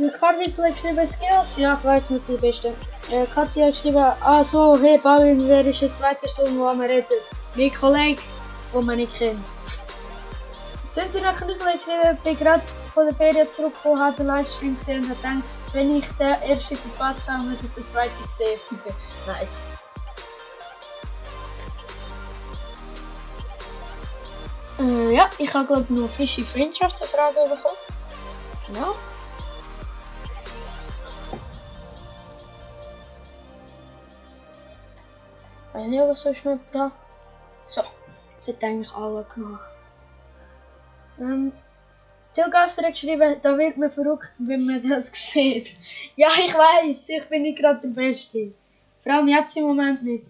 Der Carvis hat geschrieben Skills. Ja, ich weiß nicht die beste. Katja hat geschrieben, so, hey Balin, wer ist die zweite Person, die man rettet? Mein Kollege, den man nicht kennt. Cynthia Knüssel hat geschrieben, bin gerade von der Ferien zurückgekommen, habe den Livestream gesehen und habe gedacht, wenn ich den ersten verpasst habe, muss ich den zweiten sehen. Nice. Ja, ich habe glaube ich noch frische Freundschaftsanfragen bekommen. Genau. weiß nicht, ob ich so schnell brauche. So, das hat eigentlich alle gemacht. Tilgasser hat geschrieben, da wird man verrückt, wenn man das sieht. Ja, ich weiß, ich bin nicht gerade der Beste. Vor allem jetzt im Moment nicht.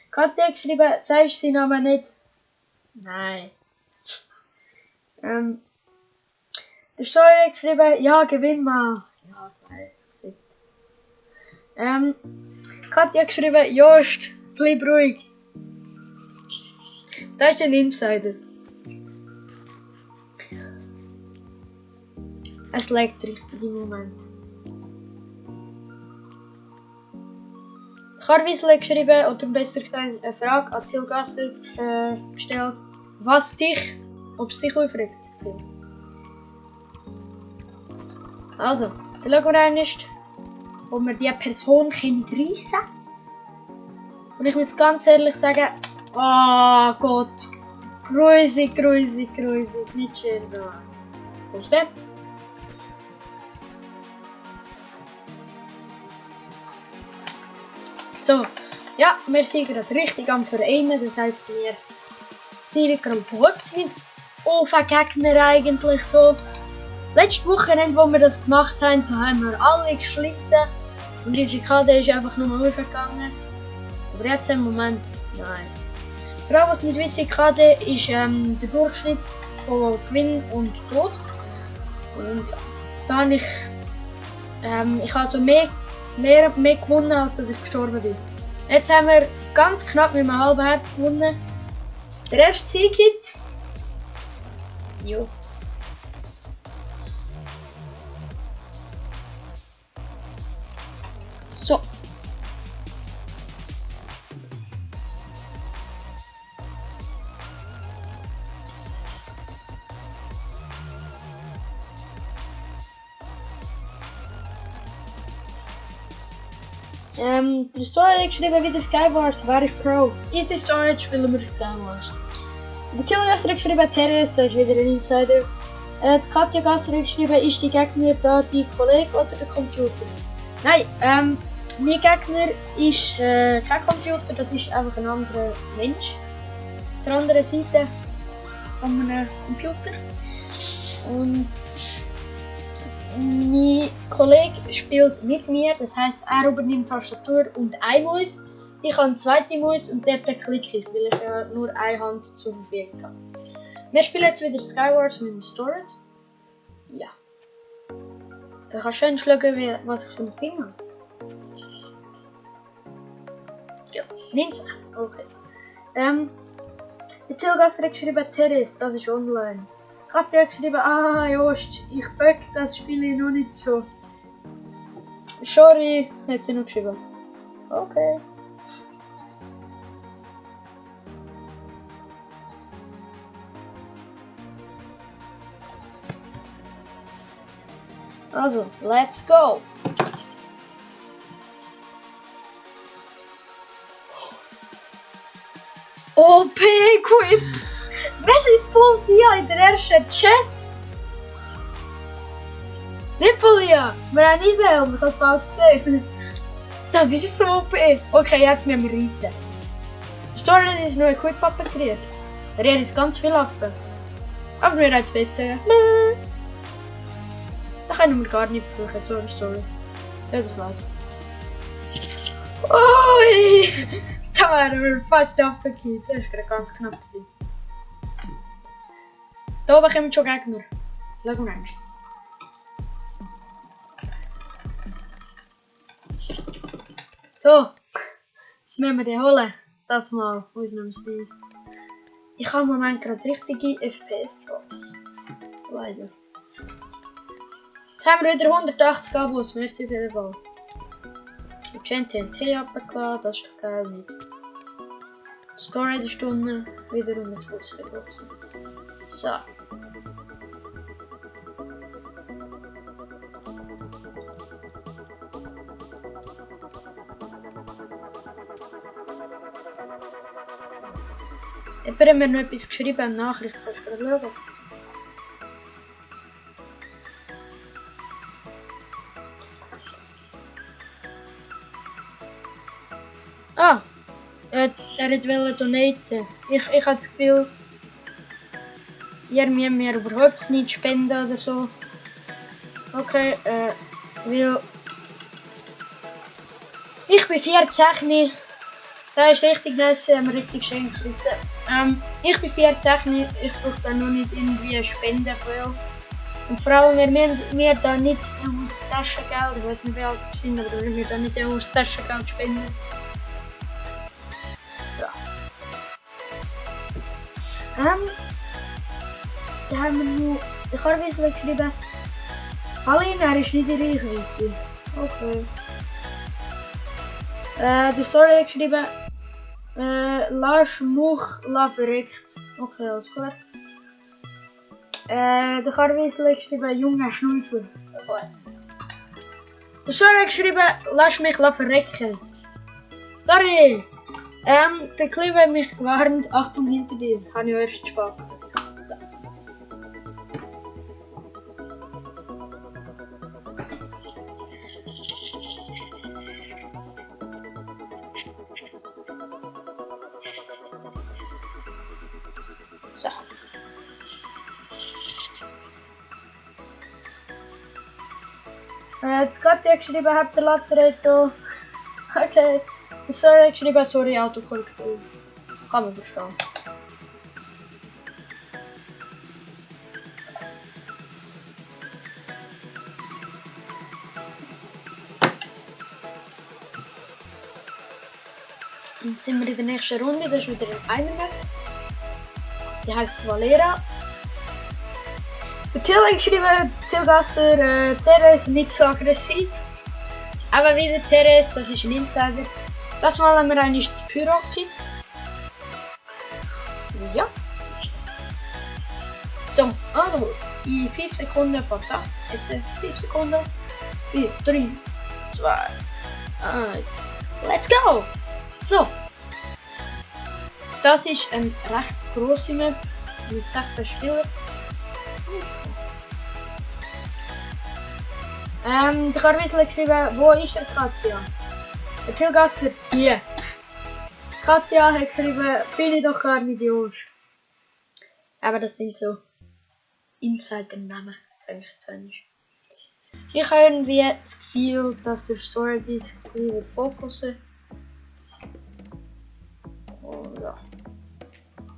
Katja hat geschrieben, sagst du seinen Namen nicht? Nein. Der Story hat geschrieben, ja, gewinn mal. Ja, ich weiß, ich sehe. Katja hat geschrieben, Jost, bleib ruhig. Das ist ein Insider. Es leckt richtig im Moment. Karwiesel hat geschrieben, oder besser gesagt, eine Frage an Till Gasser gestellt. Was dich, ob es dich aufregt. Also, dann schauen wir einmal, ob wir diese Person reissen können. Und ich muss ganz ehrlich sagen, oh Gott, grusig, nicht schön. Kommst du? So, ja, wir sind gerade richtig am Vereinen, das heisst, wir sind gerade sind auf einen Gegner eigentlich so. Letzte Wochenende, wo wir das gemacht haben, da haben wir alle geschlossen und unsere KD ist einfach nur mal aufgegangen. Aber jetzt im Moment, nein. Für alle, was nicht wissen, KD ist der Durchschnitt von Gewinn und Tod. Und da habe ich also mehr gewonnen, als dass ich gestorben bin. Jetzt haben wir ganz knapp mit einem halben Herz gewonnen. Der erste Sieg-Hit. Jo. So. Der Story hat geschrieben, wie der Skywars, wer ist Pro? Easy Storage, spielen wir Skywars. Der Killgasser hat geschrieben, Terrorist, das ist wieder ein Insider. Die Katja Gasser hat geschrieben, ist die Gegner da die Kollege oder der Computer? Nein, mein Gegner ist kein Computer, das ist einfach ein anderer Mensch. Auf der anderen Seite von einem Computer. Und mein Kollege spielt mit mir, das heisst, er übernimmt Tastatur und eine Maus. Ich habe eine zweite Maus und dort klicke ich, weil ich ja nur eine Hand zur Verfügung habe. Wir spielen jetzt wieder Skywars mit dem Storage. Ja. Ich kann schön schauen, was ich für einen Ping habe. Ja, 19. Okay. Der Tilgasser hat geschrieben, Terrorist, das ist online. Ich habe dir geschrieben, Jost, ich böck das Spiel noch nicht so. Sorry, hat sie noch geschrieben. Okay. Also, let's go! OP-Equip! Wir sind voll hier in der ersten Chest! Nicht voll hier! Wir haben Eisenhelm, ich habe es bald gesehen. Das ist so OP! Okay, jetzt müssen wir reissen. Der Story ist noch Equip-Up gekriegt. Er ist ganz viel ab. Aber wir haben es besser. Da können wir gar nicht brauchen, sorry. Tut uns leid. Ui! Da wären wir fast abgekippt. Das war gerade ganz knapp. Da oben kommen schon Gegner. Schauen wir mal. So, jetzt müssen wir den holen. Das mal von unserem Space. Ich habe im Moment gerade richtige FPS-Drops. Leider. Jetzt haben wir wieder 180 Abos, merci auf jeden Fall. Und TNT abgeladen, das ist doch geil nicht. Story der Stunde, wiederum das Boxen. So. Jemand hat mir noch etwas geschrieben, eine Nachricht, kannst du gerade schauen. Er wollte donaten. Ich habe das Gefühl, ihr müsst mir überhaupt nicht spenden oder so. Okay, weil ich bin 14. Das ist richtig nice, haben wir richtig schön geschlossen. Ich bin 14, ich brauche dann noch nicht irgendwie Spenden von euch. Und vor allem, wir müssen da nicht aus Taschengeld, ich weiß nicht wie alt wir sind, aber wir müssen da nicht aus Taschengeld spenden. Ja. Da haben wir noch, ich habe ein bisschen geschrieben, Alina ist nicht in Reichweite. Okay. De Story geschrieben, Lars Moeg la verrückt. Okay, alles klar. De Garwisel geschrieben, Junge Schnäufel. Das war's. De Story geschrieben, lass mich la verrecken. Sorry! Der Clip hat mich gewarnt, Achtung hinter dir. Habe ich erst spät. So. So. Katja geschrieben, habt ihr Lazzaretto? Okay. Sorry geschrieben, sorry, Autokorrektur. Kann man verstehen. Jetzt sind wir in der nächsten Runde, das ist wieder ein Einer. Die heißt Valera. Natürlich geschrieben, Tilgasser, Therese nicht so aggressiv. Aber wieder Therese, das ist ein Insider. Das Mal haben wir eigentlich das Pyro-Kit. Ja. So, also in 5 Sekunden fängt es an. Jetzt 5 Sekunden. 4, 3, 2, 1. Let's go! So. Das ist ein recht grosse Map mit 16 Spielern. Der Karwisel geschrieben, wo ist er, Katja? Der Tilgasser, hier. Katja hat geschrieben, bin ich doch gar nicht Josh. Aber das sind so Insider-Namen, sage ich jetzt eigentlich. Ich habe irgendwie das Gefühl, dass der Story Disc lieber fokussen. Oh, ja.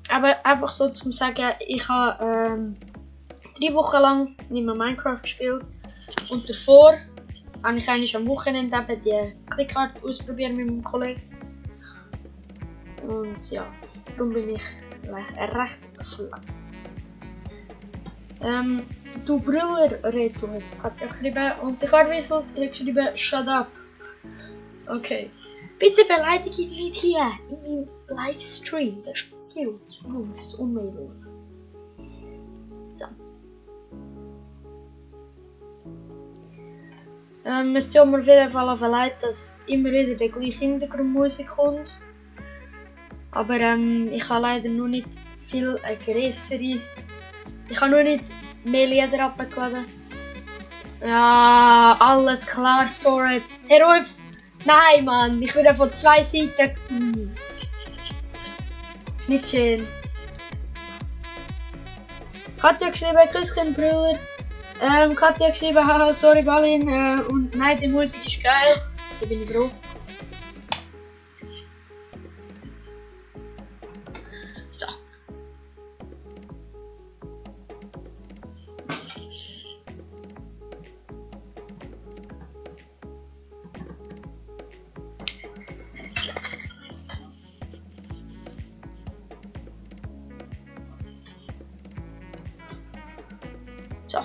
Aber einfach so zum sagen, ich habe 3 Wochen lang nicht mehr Minecraft gespielt. Und davor habe ich eigentlich am Wochenende eben die Clickart ausprobiert mit meinem Kollegen. Und ja, darum bin ich recht schlau. Du Brüller Reto hat er geschrieben und der Karwisel hat geschrieben Shut up. Okay. Bitte beleidige ich nicht hier in meinem Livestream. Das spielt Jungs und Mädels. So. Es tut mir auf jeden Fall leid, dass immer wieder die gleiche Hintergrundmusik kommt. Aber ich habe leider noch nicht viel größere. Ich habe noch nicht mehr Lieder abgeladen. Ja, alles klar, Storage. Herr Rolf! Nein, Mann! Ich werde von 2 Seiten. Nicht schön. Katja geschrieben, Küsschen Brüller. Katja geschrieben, haha, sorry Balin. Und nein, die Musik ist geil. Da bin ich froh. So. So.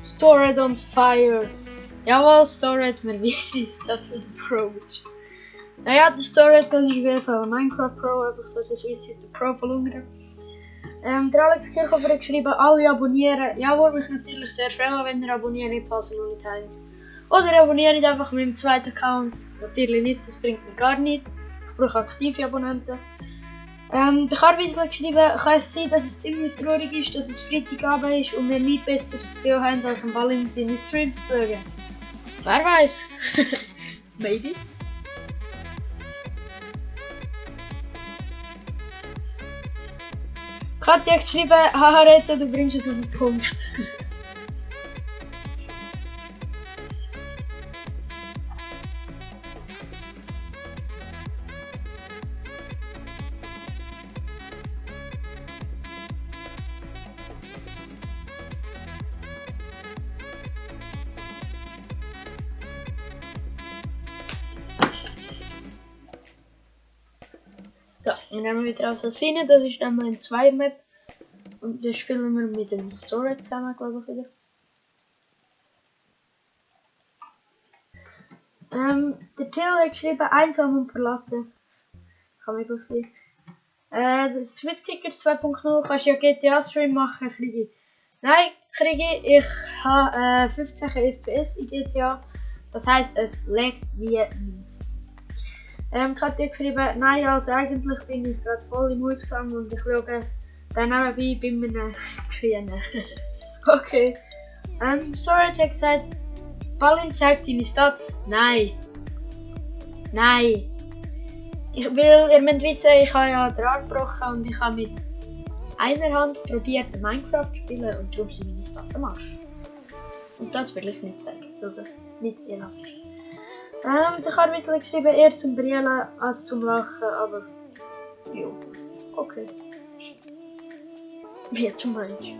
Stored on fire. Jawohl, Stored, wir wissen es, dass es Pro ist. Naja, der Stored, das ist auf jeden Fall ein Minecraft Pro, einfach so, dass ihr der Pro von Ungern. Der Alex Kirchhofer hat geschrieben, alle abonnieren. Ja, würde mich natürlich sehr freuen, wenn ihr abonnieren, falls ihr noch nicht habt. Oder abonniert einfach mit dem zweiten Account. Natürlich nicht, das bringt mir gar nichts. Ich brauche aktive Abonnenten. Der Karwisel hat geschrieben, kann es sein, dass es ziemlich traurig ist, dass es Freitagabend ist und wir nichts besser zu tun haben, als am Ball in seine Streams zu schauen. Wer weiß? Maybe. Katja hat geschrieben, haha Reto, du bringst es auf den Punkt. So, dann nehmen wir wieder Assassine, das ist dann mein 2 Map. Und das spielen wir mit dem Story zusammen, glaube ich wieder. Der Till hat geschrieben, einsam und verlassen. Kann man gut sehen. Das Swiss Kickers 2.0 kannst du ja GTA-Stream machen, Krigi. Nein, Krigi, ich habe 15 FPS in GTA. Das heisst, es leckt wie nichts. Katja hat geschrieben, nein, also eigentlich bin ich gerade voll im Ausgang und ich schaue dann nebenbei bei meinen Grünen. Okay. Sorry, hat gesagt, Ballin zeigt deine Stats. Nein. Nein. Ihr müsst wissen, ich habe ja den Arm gebrochen und ich habe mit einer Hand probiert Minecraft zu spielen und darum sind meine Stats am Arsch. Und das will ich nicht sagen. Nicht ehrlich. Der Karwissel hat geschrieben, eher zum Brillen als zum Lachen, aber jo, okay. Wie zum Mensch.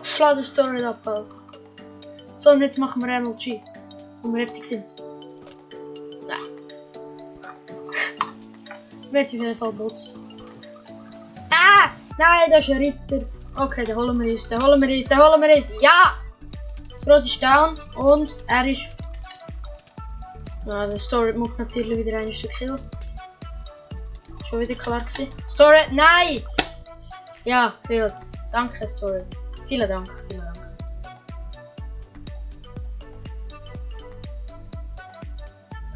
Ich schlage die Story ab. So, und jetzt machen wir MLG. Wo wir heftig sind. Ja. Merci auf jeden Fall, Boss. Ah! Nein, das ist ein Ritter. Okay, den holen wir uns, den holen wir uns. Ja! Das Ross ist down und er ist... Ja, der Story macht natürlich wieder ein Stück Kill. Schon wieder klar gewesen. Story, nein! Ja, fehlt. Danke, Story. Vielen Dank, vielen Dank.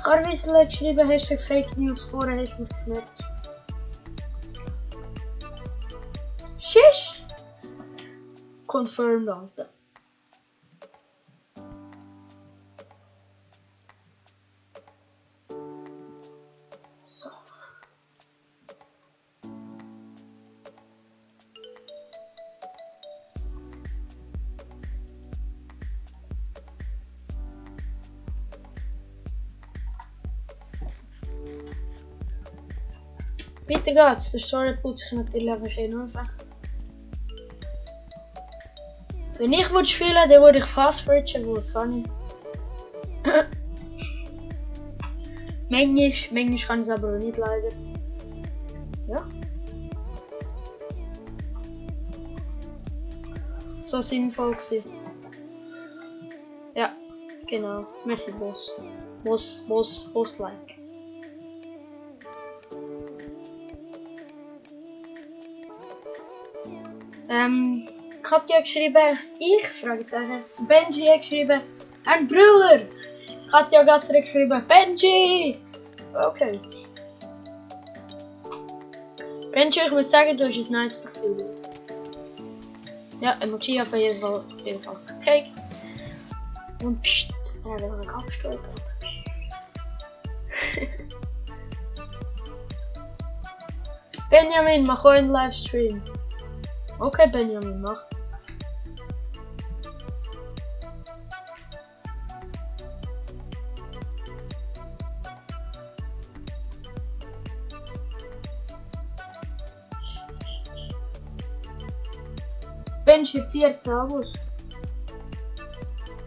Karwissel hat geschrieben, Hashtag Fake News, vorher hast du mich gesnappt. Shish! Confirmed, Alter. So. Weiter geht's. Der Story putzt sich natürlich einfach schön auf. Wenn ich würde spielen, dann würde ich fast bridgen, wo das kann ich. Manchmal kann ich es aber auch nicht, leider. Ja. So sinnvoll gewesen. Ja, genau. Merci, Boss. Boss like. Katja hat geschrieben, Fragezeichen. Benji hat geschrieben, ein Brüller. Katja Gasser hat geschrieben, Benji. Okay. Benji, ich muss sagen, du hast ein nice Profilbild. Ja, MLG auf jeden Fall gekriegt. Und pssst, er will einen abgestellt. Benjamin, mach auch einen Livestream. Okay, Benjamin, mach. Benji 14 Abos.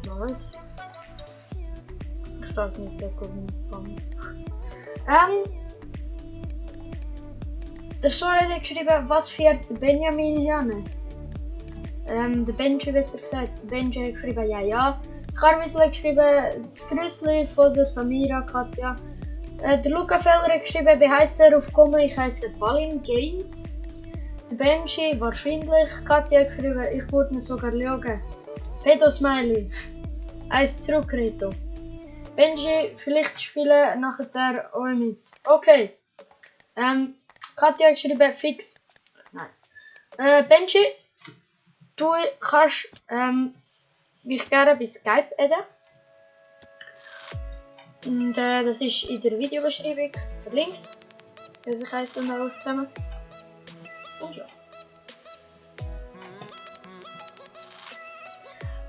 Nice. Ich darf nicht weg auf den der Story hat geschrieben, was fährt Benjamin hin? Der Benji, besser gesagt, der Benji hat geschrieben, ja. Karwissel hat geschrieben, das Grüßli von der Samira, Katja. Der Luca Feller hat geschrieben, wie heisst er auf Kommen? Ich heiße Ballin Games. Der Benji, wahrscheinlich. Katja hat geschrieben, ich würde mir sogar schauen. Reto Smiley. Eins zurück, Reto. Benji, vielleicht spielen nachher auch mit. Okay. Katja hat geschrieben, fix. Nice. Benji, du kannst mich gerne bei Skype adden. Und das ist in der Videobeschreibung verlinkt. Also ich heiße dann alles zusammen. Und ja.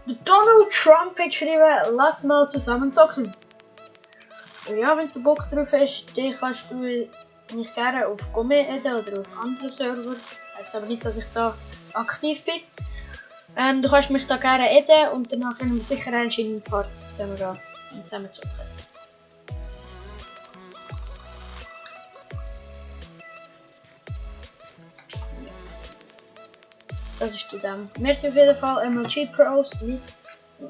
Der Donald Trump hat geschrieben, lass mal zusammen zocken. Ja, wenn du Bock drauf hast, dann kannst du mich gerne auf Gourmet adden oder auf andere Server. Heisst aber nicht, dass ich da aktiv bin. Du kannst mich da gerne adden und danach können wir sicher einen schönen Part zusammen gehen und zusammen zocken. Das ist zu dem. Merci auf jeden Fall. MLG Pros, nicht. Ja.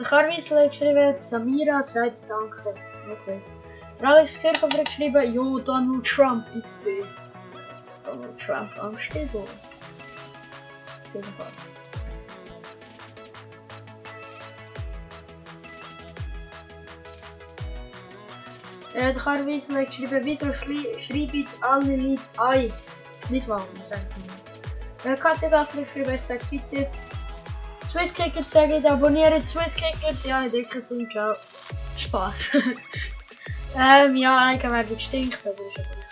Karwisle geschrieben, Samira sagt danke. Okay. Alex Kirchhoff hat geschrieben, yo Donald Trump XD. Donald Trump am Stiesel. Auf jeden Fall. Der Karwisle hat geschrieben, wieso schreibt alle Leute ein? Nicht wahr, sag ich nicht. Der Kattegasser hat geschrieben, ich sag bitte. Swisskickers sagen, abonnieren Swisskickers. Ja, ich denke, es sind schon Spaß. Ja, Eigenwerbung stinkt, aber ist aber nicht.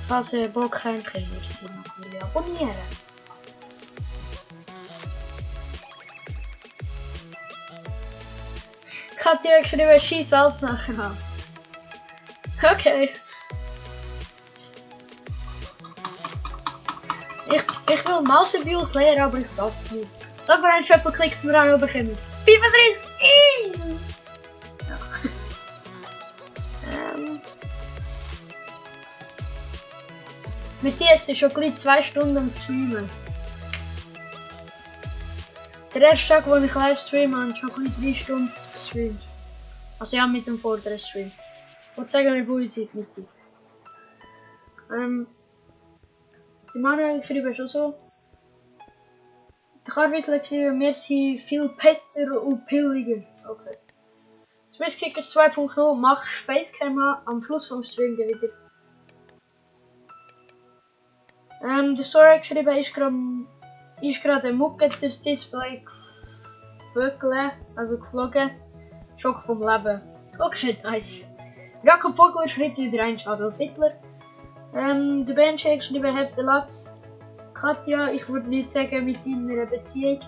Falls ihr Bock habt, könnt ihr sie natürlich abonnieren. Katja hat geschrieben, scheiß Alt nachher. Okay. Ich will Mausabuse lernen, aber ich darf es nicht. Sag mal, ein Schöpfer klickt es mir an und bekommen. 35! Ja. Wir sind jetzt schon gleich 2 Stunden am Streamen. Der erste Tag, wo ich live streame, habe ich schon gleich 3 Stunden gestreamt. Also ja, mit dem vorderen Stream. Ich wollte sagen, wir bauen Zeit mit dir. Der Manuel hat geschrieben schon so. Der Karwisle hat geschrieben, wir sind viel besser und billiger. Okay. Swisskickers 2.0 machst Facecam am Schluss vom Stream wieder. Der Story hat geschrieben, ist gerade ein Mucke das Display geflogen. Schock vom Leben. Okay, nice. Jakob Vogler schreibt wieder ein Adolf Hitler. Der Benji hat geschrieben, habt den Latz. Katja, ich würde nicht sagen mit deiner Beziehung.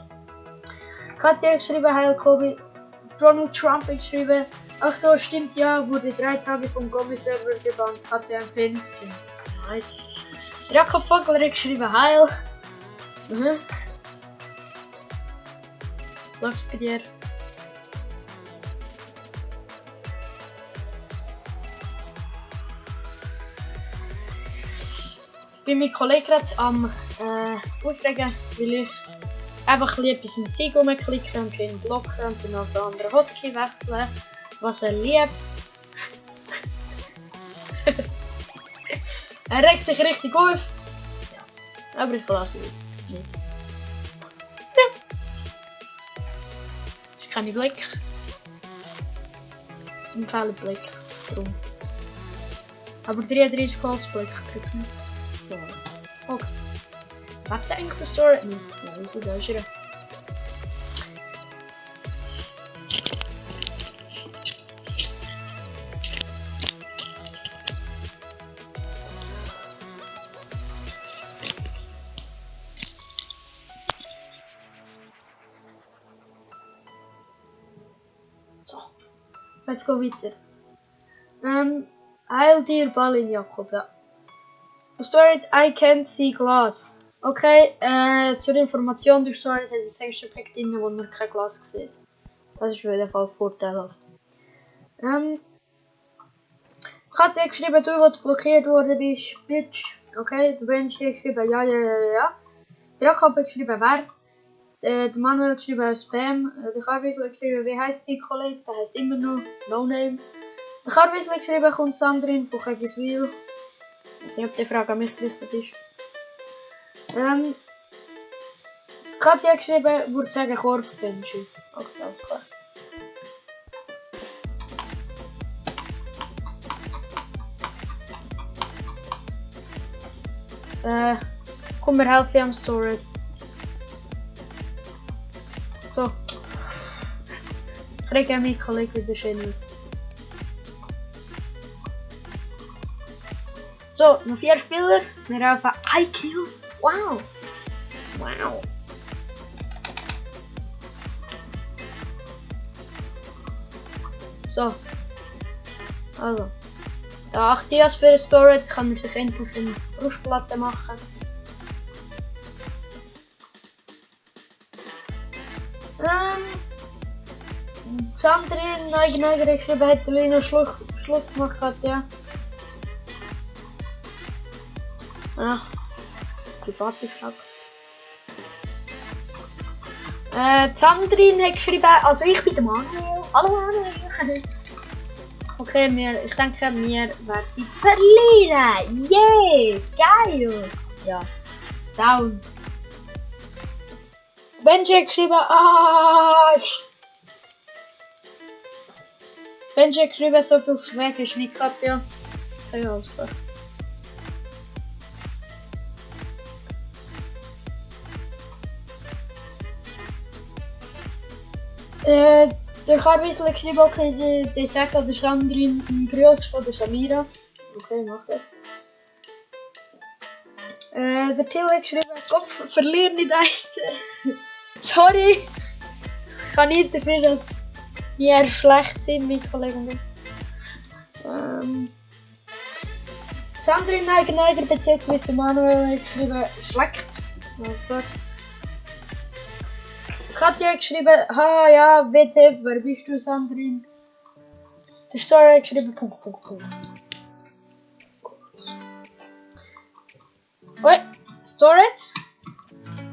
Katja hat geschrieben, Heil Kobi. Donald Trump hat geschrieben, ach so, stimmt ja, wurde 3 Tage vom Gomi-Server gebannt, hatte ein Penis. Nice. Jakob Vogler hat geschrieben, Heil. Läuft's bei dir? Ich bin mit Kollegen gerade am aufregen, weil ich einfach etwas mit Zeug rumklicken und schön blocken und dann auf den anderen Hotkey wechseln, was er liebt. Er regt sich richtig auf. Ja. Aber ich lasse ihn jetzt nicht. Ja. Ist keine Blick. Ein Fehlerblick. Darum. Aber 33 Holzblick kriegt man. Ja. Okay. Macht eigentlich die Story? Nein, ja, wieso da ist er? So, let's go weiter. Heil dir Ballin, Jakob, ja. Story, I can't see glass. Okay, zur Information, durch Story hat es ein Pack drin, wo man kein Glas sieht. Das ist auf jeden Fall vorteilhaft. Katja hat geschrieben, du, wo du blockiert worden bist, Bitch. Okay, der Benji hat geschrieben, ja. Der Jakob hat geschrieben, wer? Der Manuel hat geschrieben, Spam. Der Karwisle hat geschrieben, wie heisst die Kollege? Der heisst immer noch No Name. Der Karwisle hat geschrieben, kommt Sandrin von Kegiswil. weiß nicht, ob die Frage an mich gerichtet ist. Katja geschrieben, würde sagen Korb Benji. Okay, alles klar. Komm, wir helfen am Storage. So. Krieg ich meinen Kollegen wieder schön. So, noch 4 Spieler. Wir helfen 1 Kill. Wow. Wow. So. Also. Da 8 Dias für ein Storage kann man sich endlich eine Brustplatte machen. Sandrine, nein, geschrieben hat Lino Schluss gemacht hat, ja. Private Frage. Sandrine hat geschrieben, also ich bin der Manuel. Hallo Manuel. Okay, ich denke, wir werden verlieren. Yeah, geil. Ja, down. Benji hat geschrieben, Benji hat geschrieben, so viel Swag ist nicht gehabt, ja. Okay, alles klar. Der Karwiesel hat geschrieben, okay, der sagt an der Sandrine einen Gruß von der Samira. Okay, mach das. Der Till hat geschrieben, Kopf, verlier nicht eins. Sorry. Ich kann nicht dafür, dass wir schlecht sind, meine Kollegen. Sandrine Neiger bzw. Manuel hat geschrieben, schlecht. Alles klar. Katja hat geschrieben, ja, bitte, wer bist du, Sandrine? Der Story hat geschrieben, Punkt. Oi, Storage?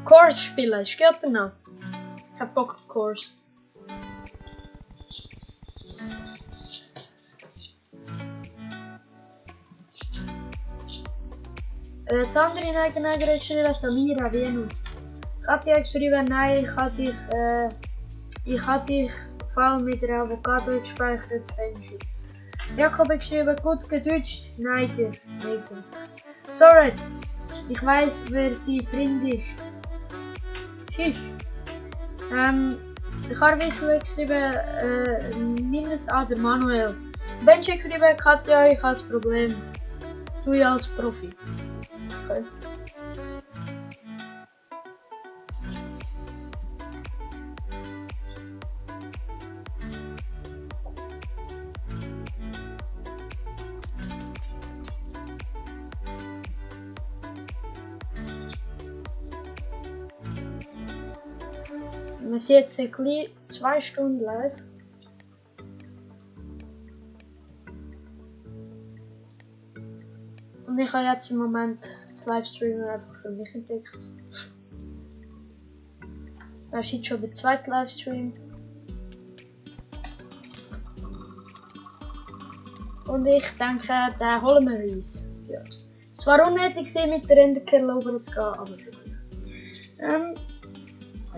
Course spielen, ich geht er noch. Ich hab Bock auf Course. Sandrine hat geschrieben, Samira, wie nun? Katja hat geschrieben, nein, ich hatte dich voll mit der Avocado gespeichert, Benji. Jakob hat geschrieben, gut gedeutscht, Neiger. Sorry, ich weiß, wer sie Freund ist. Tschüss. Der Karwiesel hat geschrieben, nimm es an, der Manuel. Benji hat geschrieben, Katja, ich habe das Problem. Du ja als Profi. Okay. Wir sind jetzt gleich 2 Stunden live. Und ich habe jetzt im Moment das Livestreamen einfach für mich entdeckt. Da ist jetzt schon der zweite Livestream. Und ich denke, den holen wir uns. Ja. Es war unnötig mit der Enderkirche zu gehen, aber schon.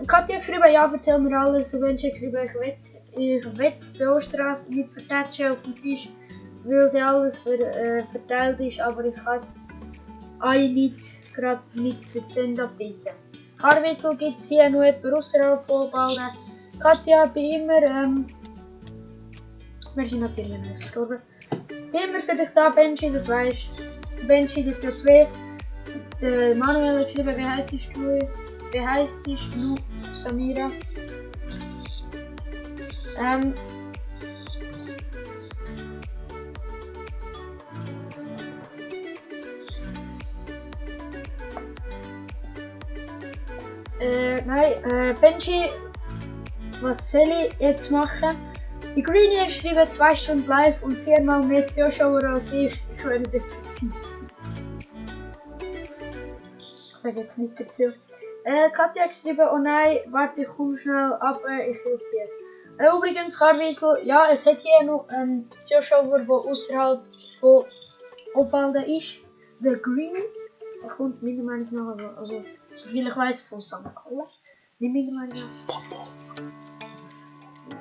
Katja hat geschrieben, ja, erzähl mir alles. Und Benji hat geschrieben, ich will die Osterstraße nicht vertatschen auf dem Tisch, weil der alles verteilt ist, aber ich kann es euch nicht gerade mit der Zünd abbissen. Karwiesel gibt es hier noch etwas außerhalb von Balden. Katja, bei immer, wir sind natürlich nicht gestorben. Bei immer für dich da, Benji, das weisst. Benji gibt ja 2. Der Manuel hat geschrieben, wie heisst du? Wie heisst du, Samira? Nein, Benji, was soll ich jetzt machen? Die Greenie hat geschrieben 2 Stunden live und 4-mal mehr Zuschauer als ich. Ich werde depressiv. Ich sage jetzt nicht dazu. Katja hat geschrieben, oh nein, warte, ich komme schnell ab, ich helfe dir. Übrigens, Karwiesel, ja, es hat hier noch einen Zuschauer, der außerhalb von Obwalden ist. der Greenie. Er kommt meiner Meinung nach, also soviel ich weiß, von St. Gallen. Nicht meiner Meinung nach.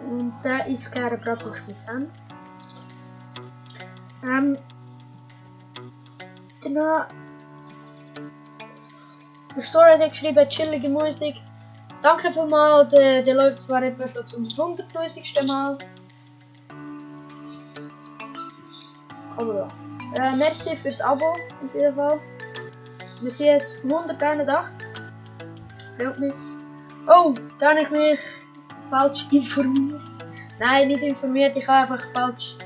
Und der ist gerne Bratwurst mit Senf. Danach der Story hat geschrieben, chillige Musik. Danke vielmals, der läuft zwar etwa schon zum 100.000. Mal. Aber ja. Merci fürs Abo, auf jeden Fall. Wir sind jetzt 181. Freut mich. Oh, da habe ich mich falsch informiert. Nein, nicht informiert, ich habe einfach falsch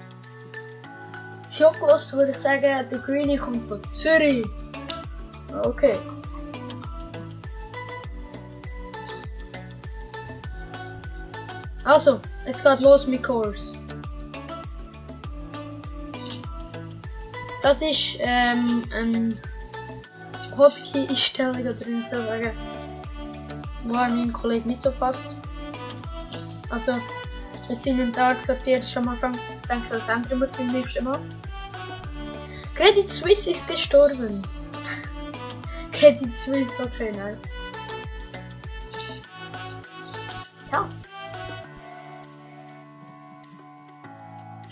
zugelassen, würde ich sagen, der Greenie kommt von Zürich. Okay. Also, es geht los mit Course. Das ist ein Hotkey-Einstellung oder ich soll sagen, wo mein Kollege nicht so passt. Also, mit seinem Tag sortiert schon mal anfangen. Ich denke, das ändern wir beim nächsten Mal. Credit Suisse ist gestorben. Credit Suisse, okay, nice. Ja.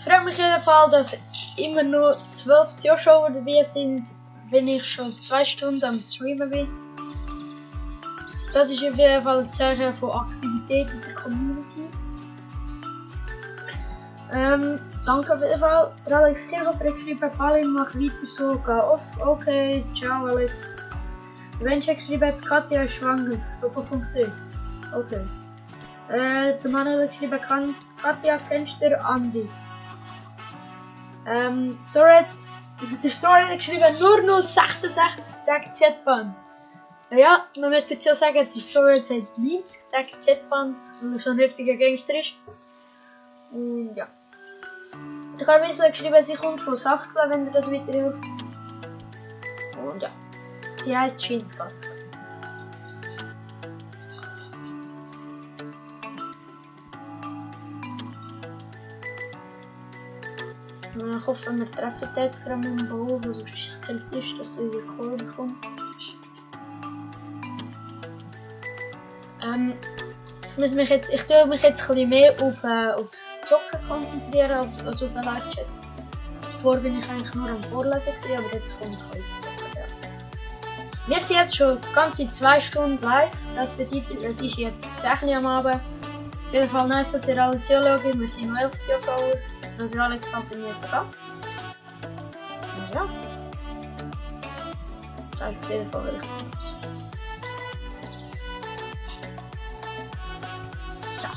Freut mich auf jeden Fall, dass immer nur 12 Zuschauer dabei sind, wenn ich schon 2 Stunden am Streamen bin. Das ist auf jeden Fall ein Zeichen von Aktivität in der Community. Danke auf jeden Fall. Der Alex Kirchhofer hat geschrieben, Palin, mach weiter so, geh off. Okay, ciao Alex. Der Mensch hat geschrieben, Katja ist schwanger. Doppelpunkt. Okay. Der Manuel hat geschrieben, Katja, kennst du Andi? Der Story hat geschrieben, nur noch 66 Tage Chatban. Ja, man müsste jetzt ja sagen, die Story hat 90 Tage Chatban, weil er so ein heftiger Gangster ist. Und ja. Ich habe ein bisschen geschrieben, sie kommt von Sachsen, wenn ihr das weiterhilft. Und ja. Sie heisst Schinsgasse. Ich hoffe, wir treffen jetzt gerade mit dem Bau, weil sonst ist es kritisch, dass er in die Kurve kommt. Ich tue mich jetzt ein bisschen mehr aufs Zocken konzentrieren als auf den Live-Chat. Davor bin ich eigentlich nur am Vorlesen gewesen, aber jetzt komme ich auch ins Zocken. Ja. Wir sind jetzt schon ganze 2 Stunden live, das bedeutet, es ist jetzt 6 Uhr am Abend. Auf jeden Fall nice, dass ihr alle zuschaut, wir sind noch 11 Zuschauer. Also Alex hat den ersten Tag. Ja. Das ist auf jeden Fall richtig. So.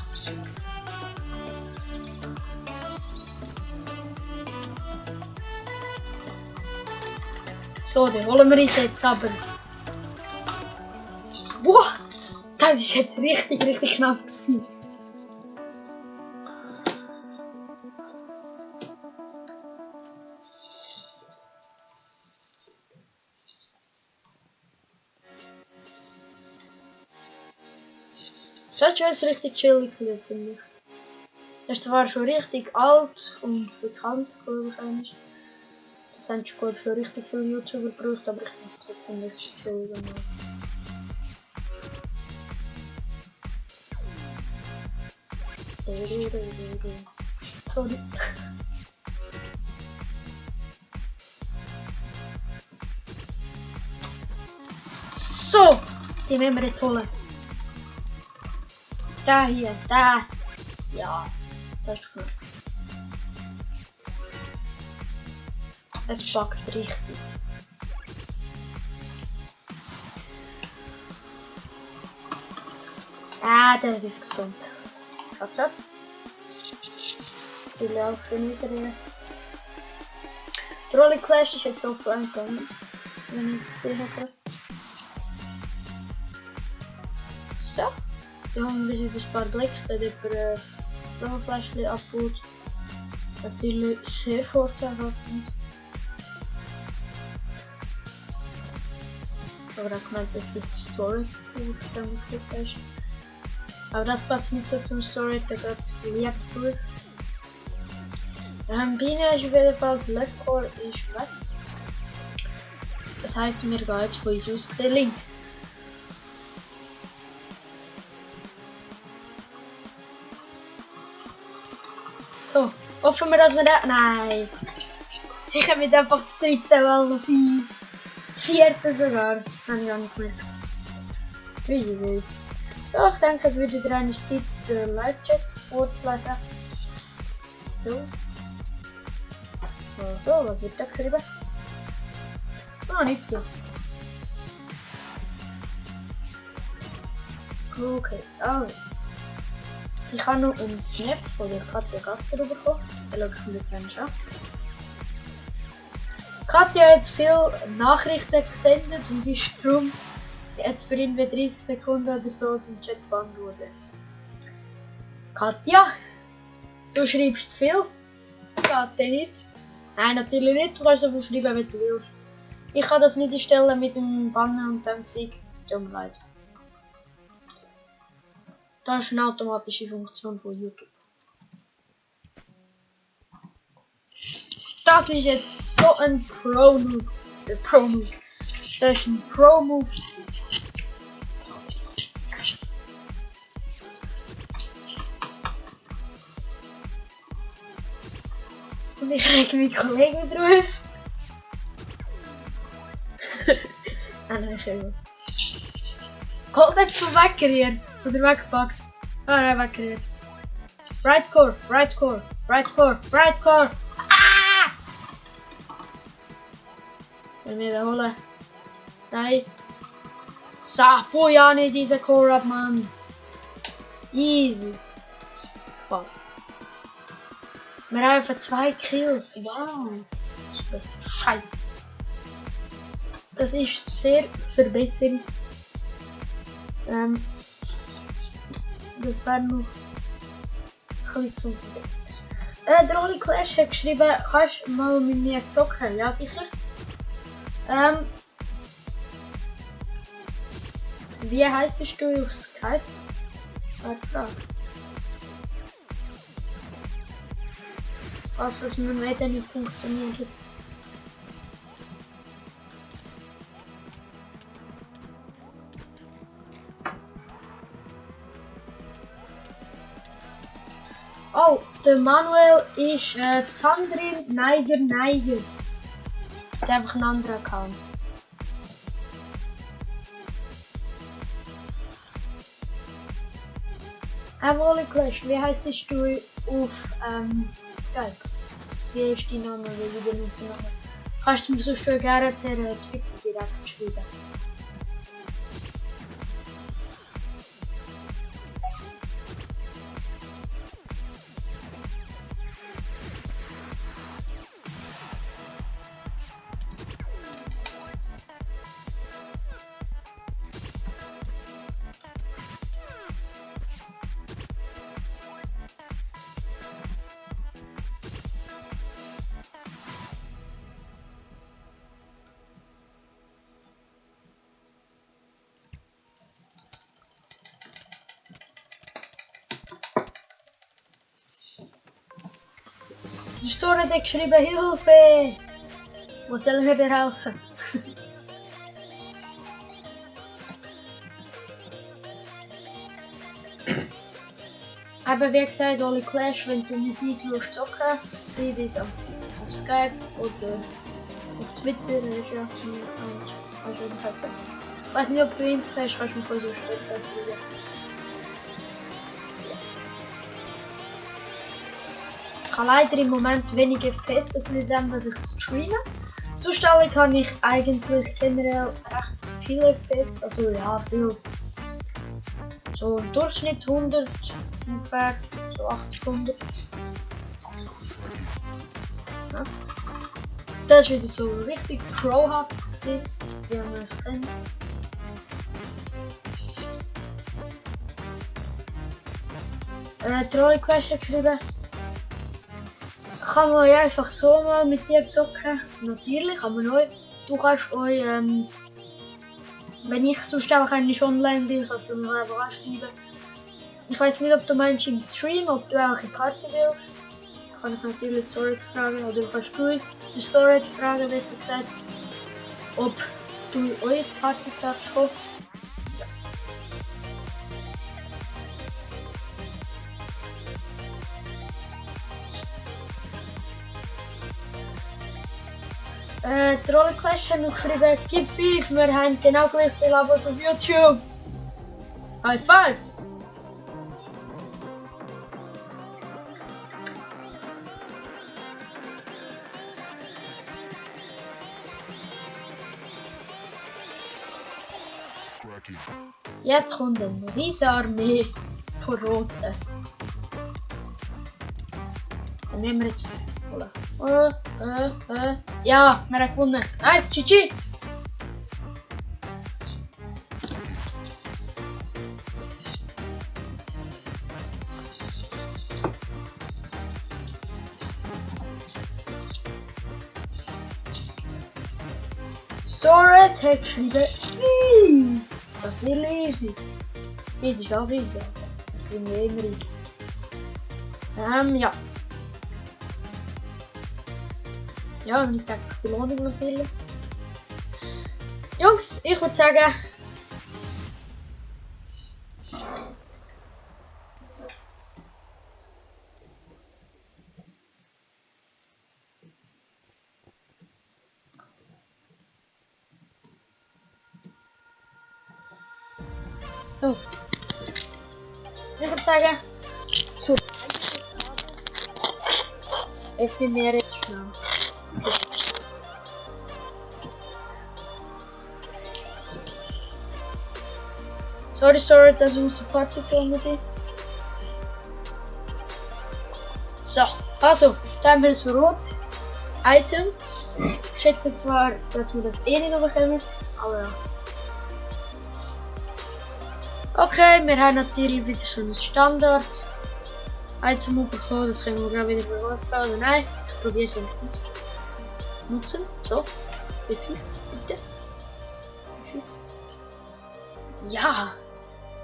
So, den holen wir uns jetzt aber. Boah! Das ist jetzt richtig knapp gewesen. Das ist richtig chillig, finde ich. Das ist zwar schon richtig alt und bekannt, glaube ich. Das haben schon für richtig viele YouTuber gebraucht, aber ich finde es trotzdem richtig chillig und nice. Sorry. So, die müssen wir jetzt holen. Da hier, da. Ja, das ist krass. Es packt richtig. Ah, der ist gesund. Schaut. Die laufen wieder hier. Trolley Clash ist jetzt offline gegangen. Wenn ich es gesehen habe. So. Ja, wir sind ein paar Blicks, dat über Flaschchen abgeholt. Natürlich sehr vorteilhaft. Aber auch gemeint, dass es Storage ist, was ich dann geklickt habe. Aber das passt nicht so zum Storage, der geht lieb durch. Biene ist auf jeden Fall, der Left Core ist weg. Das heisst, wir gehen jetzt von uns aus gesehen links. So, hoffen wir, dass wir da... Nein! Sicher mit einfach das dritte Mal auf uns. Das vierte sogar. Habe ich gar nicht gemerkt. Uiuiui. Ja, ich denke, es wird wieder eine Zeit, den Live-Chat vorzulesen. So. So, was wird da geschrieben? Ah, nicht so. Okay, also. Ich habe noch einen Snap von der Katja Gasser bekommen. Da schaue ich mir jetzt an. Katja hat jetzt viele Nachrichten gesendet und ist darum jetzt für ihn 30 Sekunden oder so aus dem Chat beantwortet. Katja, du schreibst zu viel? Geht dir nicht? Nein, natürlich nicht. Du kannst so viel schreiben, wie du willst. Ich kann das nicht einstellen mit dem Banner und dem Zeug. Tut mir leid. Das ist eine automatische Funktion von YouTube. Das ist jetzt so ein Pro-Move. Das ist ein Pro-Move. Und ich reg meinen Kollegen drauf. Nein, schön. Goldäpfel weggeriert. Oder weggepackt. Ah, nein, weggeriert. Right core, right core, right core, right core. Ah! Wenn wir wiederholen. Nein. So, ja nicht diese Core ab, Mann. Easy. Spaß. Wir haben einfach 2 Kills. Wow. Scheiße. Das ist sehr verbessernd. Das wäre noch ein bisschen zum Verbessern. Der Oli Clash hat geschrieben, kannst du mal mit mir zocken? Ja, sicher. Wie heisst du auf Skype? Frage. Was es mit mir dann nicht funktioniert. Oh, der Manuel ist Sandrine Neiger. Der hat einfach einen anderen Account. Oli Clash, wie heisst du auf Skype? Wie ist dein Name? Wie benutzt du Name? Kannst du mir sonst gerne per Twitter direkt schreiben. Die Sora hat geschrieben, Hilfe! Wo sollen wir dir helfen? Aber wie gesagt, Oli Clash, wenn du mit uns willst zocken, sei es auf Skype oder auf Twitter, ist ja kannst du nicht sagen. Ich weiß nicht, ob du Insta hast, kannst du mich so stellen. Ich habe leider im Moment wenig FPS, das liegt daran, dass ich streame. Sonst kann ich eigentlich generell recht viel FPS, also ja, viel. So im Durchschnitt 100 ungefähr, so 80, 100. Ja. Das war wieder so richtig pro-haft, wie man es kennt. Trolley Clash hat geschrieben, kann man ja einfach so mal mit dir zocken. Natürlich, aber neu. Du kannst euch, wenn ich sonst einfach nicht online bin, kannst du mir einfach anschreiben. Ich weiß nicht, ob du meinst im Stream, ob du auch in Party willst. Kann ich natürlich Storage fragen, oder kannst du die Storage fragen, besser gesagt. ob du eure Party darfst kommen. Trolle Clash hat noch geschrieben, gib 5, wir haben genau gleich viel Abos auf YouTube. High five! Jetzt kommt eine riesige Armee von Roten. Dann nehmen wir jetzt holen. Ja, wir haben gewonnen. Nice, GG! Stored hat geschrieben, easy. Das ist nicht easy. Easy ist auch easy. Ich bin ja immer easy. Ja. Ja, wenn ich denke, die Belohnung noch will. Jungs, ich würde sagen. So. Ich würde sagen, zur Zeit des Abends öffnen wir jetzt schnell. Sorry, dass ich aus der Party gekommen bin. So, also, da haben wir das rotes Item. Ich schätze zwar, dass wir das eh nicht noch bekommen, aber ja. Okay, wir haben natürlich wieder so ein Standard-Item bekommen, das können wir gerade wieder bewerfen, oder nein? Ich probiere es einfach nicht. Nutzen, so. Bitte. Ja,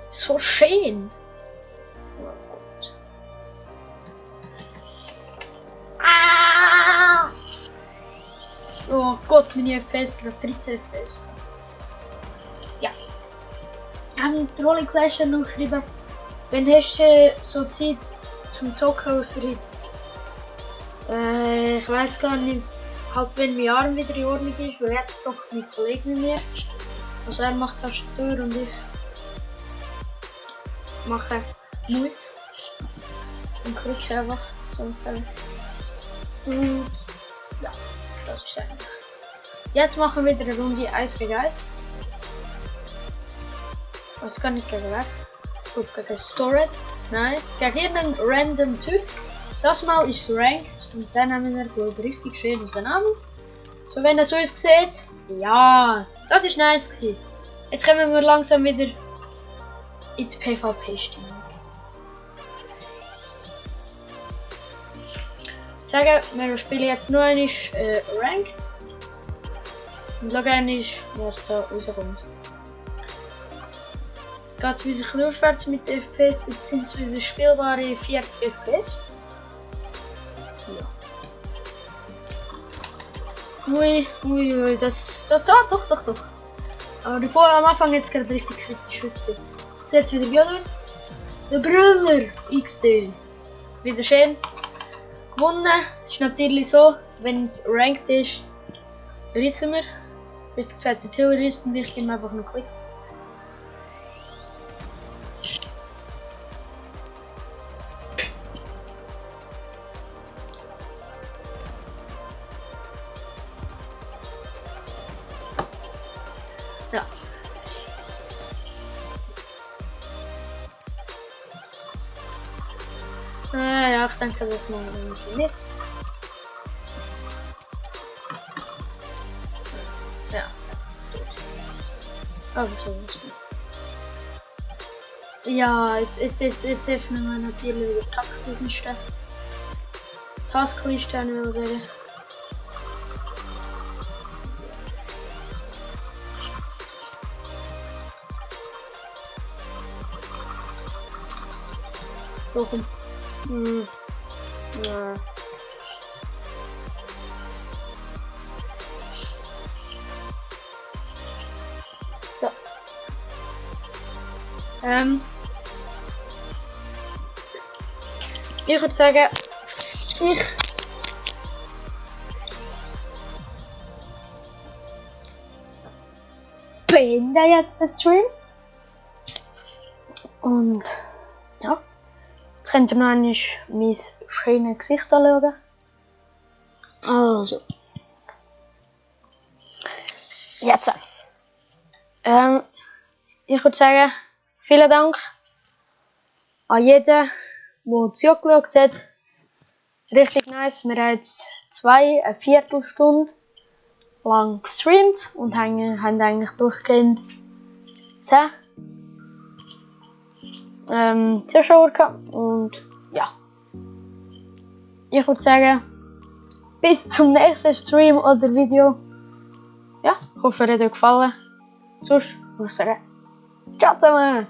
so schön. Oh Gott. Ah! Oh Gott, meine FPS gerade 13 FPS. Ja. Trolling Clash hat noch geschrieben, wenn hast du so Zeit zum Zocken ausritt. Ich weiß gar nicht, halt wenn mein Arm wieder in Ordnung ist, weil jetzt zockt mein Kollege mit mir. Also er macht Tastatur und ich mache Maus. Und klicke einfach so ungefähr. Und ja, das ist eigentlich. Jetzt machen wir wieder eine Runde 1 gegen 1. Was kann ich gegen weg? Gut, gegen Stored. Nein, gegen irgendeinen random Typ. Das Mal ist es ranked und dann haben wir glaube ich richtig schön auseinander. So, wenn ihr so uns seht. Ja, das ist nice gewesen. Jetzt kommen wir langsam wieder in die PvP-Stimmung. Ich sage, wir spielen jetzt nur einmal ranked. Und schauen einmal, was da rauskommt. Jetzt geht es wieder ein bisschen aufwärts mit den FPS. Jetzt sind es wieder spielbare 40 FPS. Ja. Ui, das doch. Aber davor am Anfang jetzt gerade richtig kritisch ausgesehen. Jetzt sieht es wieder gut aus. Der Brüller XD. Wieder schön. Gewonnen. Das ist natürlich so, wenn es ranked ist, rissen wir. Wie gesagt, der Till risst und ich gebe einfach nur Klicks. Ja. Ja, ich denke, das machen wir nicht. Ja. Aber so was. Ja, jetzt öffnen wir natürlich wieder Taktliste. Taskliste, würde ich sagen. So, komm. Ja. Ich würde sagen, ich beende jetzt den Stream. Und ja, jetzt könnt ihr noch einmal mein schönes Gesicht anschauen. Also. Jetzt. Ich würde sagen, vielen Dank an jeden, der zugeschaut hat. Richtig nice. Wir haben jetzt eine Viertelstunde lang gestreamt und haben eigentlich durchgehend 10 Zuschauer gehabt. Und ja. Ich würde sagen, bis zum nächsten Stream oder Video. Ja, ich hoffe, es hat euch gefallen. Sonst würde ich sagen, ciao zusammen!